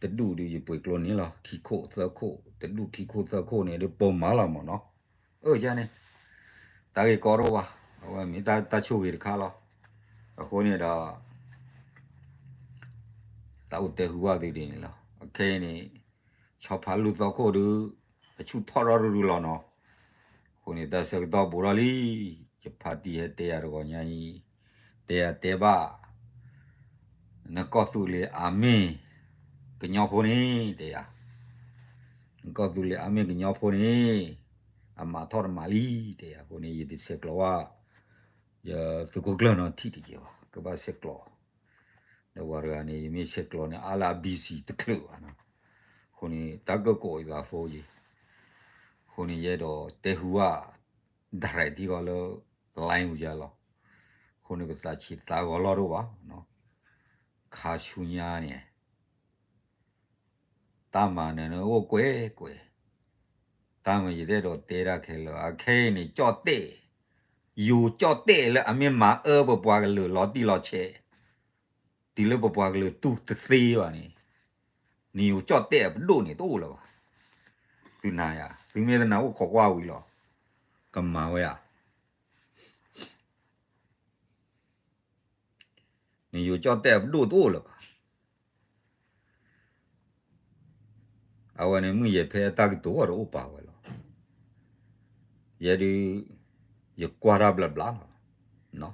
တဒူၣ်ဒုး ယပှ့ၤကျိန့ၣ်လီၤ. ခံခိၣ်သၢခိၣ်, တဒူၣ်ခံခိၣ်သၢခိၣ်န့ၣ်ဒုး ပိာ်မၤလီၤမးနီၤ. အန့ၣ် တၢ်ဂ့ၢ်ကီတအိၣ်ဘၣ်, အဝဲမ့ၢ်တၢ်ဆိၣ်ဂ့ၤတခါလီၤ. အဃိန့ၣ်ဒီး တၢ်အိၣ်တဲဟူဘၣ်သုဒ်န့ၣ်လီၤ. အခဲအံၤန့ၣ် ဆီဖါလူၢ်သီခိၣ်ဒုး အဆူၣ်ထီၣ်ထီၣ်ရူၤရူၤလီၤနီၤ. အဃိန့ၣ် တၢ်ဆၢကတီၢ်ဘူးထီၣ်လံ, ယဖါတံၢ်ဟဲတဲယၤတဂီၤညါအံၤ, တဲယၤတဲဘၣ် နကီၢ်သူလ့ၤအမ့ၢ်ကညီဖိန့ၣ် တဲယၤ, နကီၢ်သူလ့ၤအမ့ၢ်ကညီဖိန့ၣ် အမၤထီၣ်တမၤလံ တဲယၤ. အဃိန့ၣ် ယတဆဲးကျိးဘၣ် ယသုးခိၣ်ကျၢၢ်နီၤထံၣ်တယဲၢ်ဘၣ်, ကဘၣ်ဆဲးကျိး ဒီးပှၤတဂၤန့ၣ် ယမ့ၢ်ဆဲးကျိးန့ၣ် အါလၢအ busy တချုးဘၣ်နီၤ. အဃိန့ၣ် တၢ်ကကိးအသးဖိယံၤ, အဃိန့ၣ် ယအဲၣ်ဒိးတဲဟူဘၣ် direct ထံဃီလၢ line ပူၤယၤလီၤ. အဃိန့ၣ် ပသးဆံးသးဂီၤလီၢ်တအိၣ်ဘၣ်, ခါဆူညါန့ၣ် တၢ်မၤနၢၤန့ၣ်အိၣ်ကွဲကွဲ, တၢ်မၤယတအဲၣ်ဒိးတဲတၢ်ခဲလၢာ်, အခဲအံၤန့ၣ် ကၠီၣ်တဲၣ်, ယိၤကၠီၣ်တဲၣ်လၢအမ့ၢ်မၤအၢပပှၤကလုာ်လီၤတံၢ်လီၤဆဲး, တုၤလၢပပှၤကလုာ်တူၢ်တသ့ဘၣ်န့ၣ်, နယိၤကၠီၣ်တဲၣ်အပဒိၣ်န့ၣ်တအိၣ်လၢၤဘၣ်. သုနာ်ယၤ, သုမ့ၢ်တနာ်အိၣ်ခိးကွၢ်ဝံၤလီၤ, ကမၤဝဲဧါ. နယိၤကၠီၣ်တဲၣ်အပဒိၣ်တအိၣ်လၢၤဘၣ်. အဝဲန့ၣ်မုၢ်ယဲၢ်ဖဲအတၢ်ကတိၤအီၤတအိၣ်ပာ်ဝဲလီၤ. ယဲဒုး ယကွၢ်တၢ်ဘျးဘျးလီၤ.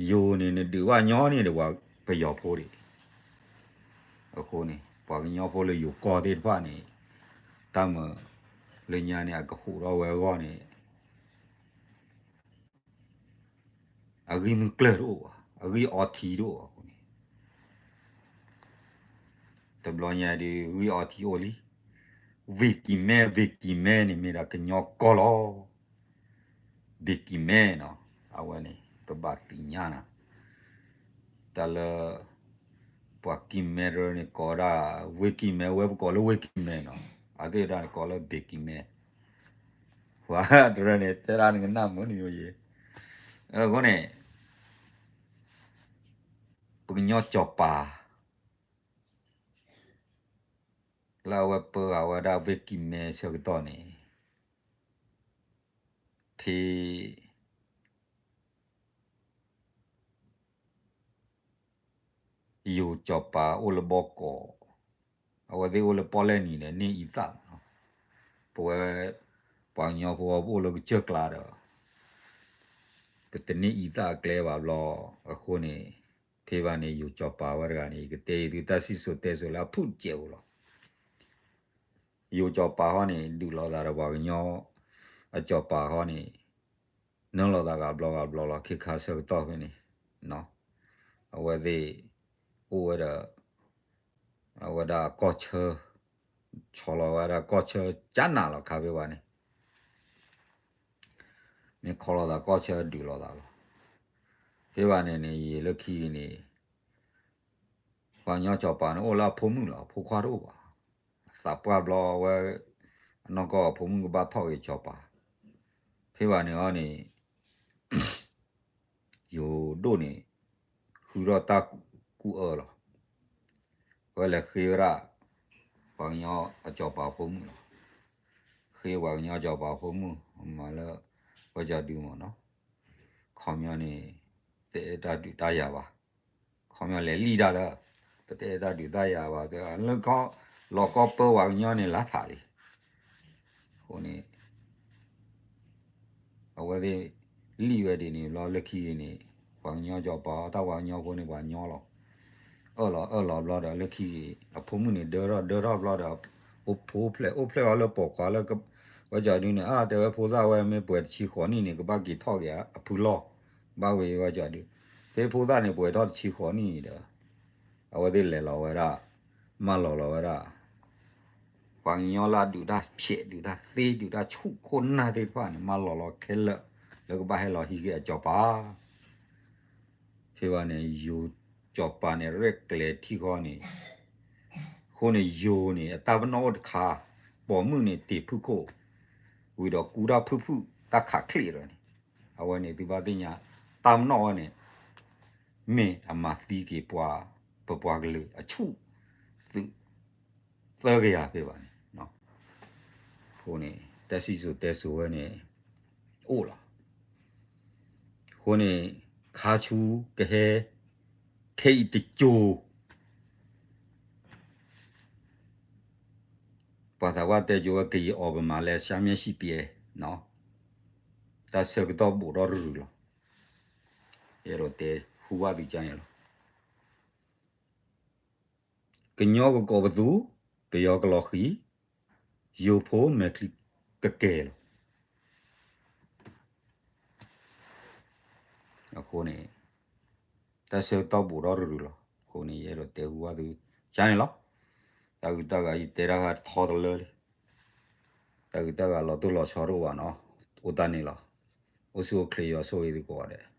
ယိၤန့ၣ် နဒုးဘၣ်ညီန့ၢ်ဒီးပှၤပယီၤဖိဒံး. အဃိန့ၣ် ပှၤကညီဖိလၢယိၤကီၢ်သ့ၣ်တဖၣ်န့ၣ် တၢ်မၤလၢညါန့ၣ် အကဟူးထီၣ်ဝဲအဂီၢ်န့ၣ် အဂံၢ်မုၢ်ကျၢၢ်တအိၣ်ဘၣ်, အဂံၢ်အီထံတအိၣ်ဘၣ်အဃိန့ၣ် တဘျီညါဒုး ဂံၢ်အီထံအိၣ်လံ. ဝ့ၢ်ကံၤမဲ, ဝ့ၢ်ကံၤမဲန့ၣ် မ့ၢ်ဒၣ်ကညီကီၢ်လီၤ. ဝ့ၢ်ကံၤမဲနီၤ, အဝဲန့ၣ် ပဘၣ်သ့ၣ်ညါနၤ, တၢ်လၢ ပှၤကံၤမဲတရၢန့ၣ် ကိးဒၣ် ဝ့ၢ်ကံၤမဲ, ဝဲပကိးလၢဝ့ၢ်ကံၤမဲနီၤ, အသ့ၣ်ဒၣ်န့ၣ်ကိးလၢဝ့ၢ်ကံၤမဲ, ပှၤတရၢန့ၣ် တဲဒၣ်နကနၣ်မုာ်နယိၤယဲ, အဃိန့ၣ် ပကညီစီၤပၤ လၢအဝဲပၢဃာ်ဝဲဒၣ်ဝ့ၢ်ကံၤမဲဆၢကတီၢ်န့ၣ် ဖဲ ယိၤစီၤပၤအိၣ်လၢဘီကီး, အဝဲသ့ၣ်အိၣ်လၢပီၣ်လဲၣ်နံၤဒီးန့ၢ်အံသၣ်မးနီၤ, ပဝဲ ပှၤကညီဖိပအိၣ်လၢကစၢၢ်ကျါဒီး ပတန့ၢ်အံသၣ်အကျဲဘၣ်ဘျီ, အဃိန့ၣ် ဖဲဘၣ်န့ၣ် ယိၤစီၤပၤဝဲတဂၤန့ၣ် ယကတဲအံၤသုတၢ်စံၣ်စိၤတဲစိၤလၢအဖုၣ်တစဲးဖိလီၤ. ယိၤစီၤပၤဟီန့ၣ် ဒုးလိာ်သးဒီးပှၤကညီ အစီၤပၤဟီန့ၣ် နၢလိာ်သးဂၤဘျီဂၤဘျီလီၤ. ခဲခါဆၢကတီၢ်ဖဲန့ၣ် အဝဲသ့ၣ် အိၣ်ဝဲဒီး အဝဲဒၣ်ကီၢ်ဆၢ, ဆီလီၤဝဲဒၣ်ကီၢ်ဆၢကနးလီၤခါဖဲဘၣ်န့ၣ်, မ့ၢ်ခီလိာ်သးကီၢ်ဆၢဒုးလိာ်သးလီၤ. ဖဲဘၣ်န့ၣ်န့ၣ် ယံာ်လၢခံန့ၣ် ပှၤကညီစီၤပၤန့ၣ်အိၣ်လၢအဖိမုၣ်လီၤ, အဖိခွါတအိၣ်ဘၣ်. သးပှၢ်ဘျီဝဲ အနီၢ်ကီၢ်အဖိမုၣ်ကဘၣ်ထီၣ်က့ၤစီၤပၤ, ဖဲဘၣ်န့ၣ်အီၤန့ၣ် ယိၤဒိၣ်န့ၣ် ဃုထီၣ်တၢ်ကူၣ်အၢလီၤ. ဝဲလဲၤဃ့ဝဲဒၣ် ပှၤကညီအစီၤပၤဖိမုၣ်လီၤ. ဃ့ပှၤကညီစီၤပၤဖိမုၣ် မၤလၢ ဝဲစီၤဒုမ့ၢ်နီၤ, ခီပညီန့ၣ် တအဲၣ်တၢ်ဒုးတၢ်ယၤဘၣ်, ခီပညီလဲၤလံၣ်တၢ်ဒီး ပတအဲၣ်တၢ်ဒုးတၢ်ယၤဘၣ်, လၢ လီၤကီပၢပှၤကညီန့ၣ်လါထးလံ. အဃိန့ၣ် အဝဲသ့ၣ်လံၣ်ဝဲဒ်န့ၣ်ဘျီလၢခံဂ့ၤန့ၣ် ပှၤကညီစီၤပၤ တၢ်ပှၤကညီဖိန့ၣ်ပှၤညီလီၤ. အၢၣ်လီၤအၢၣ်လီၤဘျီဒီးလၢခံဂ့ၤ အဖိမုၣ်န့ၣ်ဒၢထီၣ်ဒၢထီၣ်ဘျီဒီး အိၣ်ဖှိၣ်ဖျဲၣ်အိၣ်ဖျဲၣ်အီၤလၢပိာ်ခွါလၢ ဝဲစီၤဒုန့ၣ် အါ တဲဝဲဖိသၣ်ဝဲမ့ၢ်ပှဲၤတဆံဃိးနံၣ်န့ၣ် ကဘၣ်က့ၤထီၣ်က့ၤအဖုလီၢ်, ဘၣ်ဝဲဝဲစီၤဒု, ဖဲဖိသၣ်န့ၣ်ပှဲၤထီၣ်တဆံဃိးနံၣ်န့ၣ်ဒီး အဝဲသ့ၣ်လဲၤလီၤဝဲဒၣ် မၢလီၤလီၤဝဲဒၣ် ပှၤကညီလၢအဒုးတၢ်ဖျဲး ဒုးတၢ်သ့ ဒုးတၢ်ဆူၣ်ခိၣ်နၢ်သ့ၣ်တဖၣ်န့ၣ် မၢလီၤလီၤခဲလၢာ် လၢကဘၣ်ဟဲလီၤဟံးက့ၤအစီၤပၤ. ဖဲဘၣ်န့ၣ် ယိၤစီၤပၤန့ၣ် ရဲၣ်ကျဲၤထံဃီန့ၣ်, အဃိန့ၣ်ယိၤန့ၣ် အတၢ်ပနီၣ်အိၣ်တခါ, ပိာ်မုၣ်န့ၣ်တ့ၢ်ဖုၣ်ခိၣ်, ဝံၤဒီးကူတၢ်ဖုၣ်ဖုၣ်တၢ်ခးချ့ဒီးန့ၣ်, အဝဲန့ၣ်သုဘၣ်သ့ၣ်ညါ တၢ်ပနီၣ်ဝဲန့ၣ် မ့ၢ်အမၤသံက့ၤပှၤ ပပှၤကလုာ်အဆူၣ်သုး သၢကယၤဖဲဘၣ်န့ၣ်, အဃိန့ၣ် တၢ်စံၣ်စိၤတဲစိၤဝဲန့ၣ် အိၣ်လီၤ. အဃိန့ၣ် ခါဆူကဟဲ ခဲအံၤတကၠိၤ ပှၤသးပှၢ်တဲကၠိဝဲ ကယံာ်အီၤပမၤလဲ ရှမ်းမျက်စိပြဲ တၢ်ဆၢကတီၢ်ဘူးဒီးရုၢ်လီၤ. ယအဲၣ်ဒိးတဲဟူဘၣ်သုကါန့ၣ်လီၤ. ကညီကကိးပသူ, ပယီၤကလီၤဃံၤ, ယိၤဖိမဲာ်ချံကကဲၤလီၤ. အဃိန့ၣ် တၢ်ဆၢကတီၢ်ဘူးဒီးရုၢ်ရုၢ်လီၤ. အဃိန့ၣ် ယအဲၣ်ဒိးတဲဟူဘၣ်သုကါန့ၣ်လီၤ. တၢ်ဂုၤတၢ်ဂၤ ယတဲတၢ်ဂၤတထီတလၢလံ. တၢ်ဂုၤတၢ်ဂၤလီၤတိၢ်လီၤဆီတအိၣ်ဘၣ်နီၤ. အိၣ်တၢ်န့ၣ်လီၤ. အိၣ်ဆူၣ်အိၣ်ချ့ ယွၤဆိၣ်ဂ့ၤသုကိးဂၤဒဲး.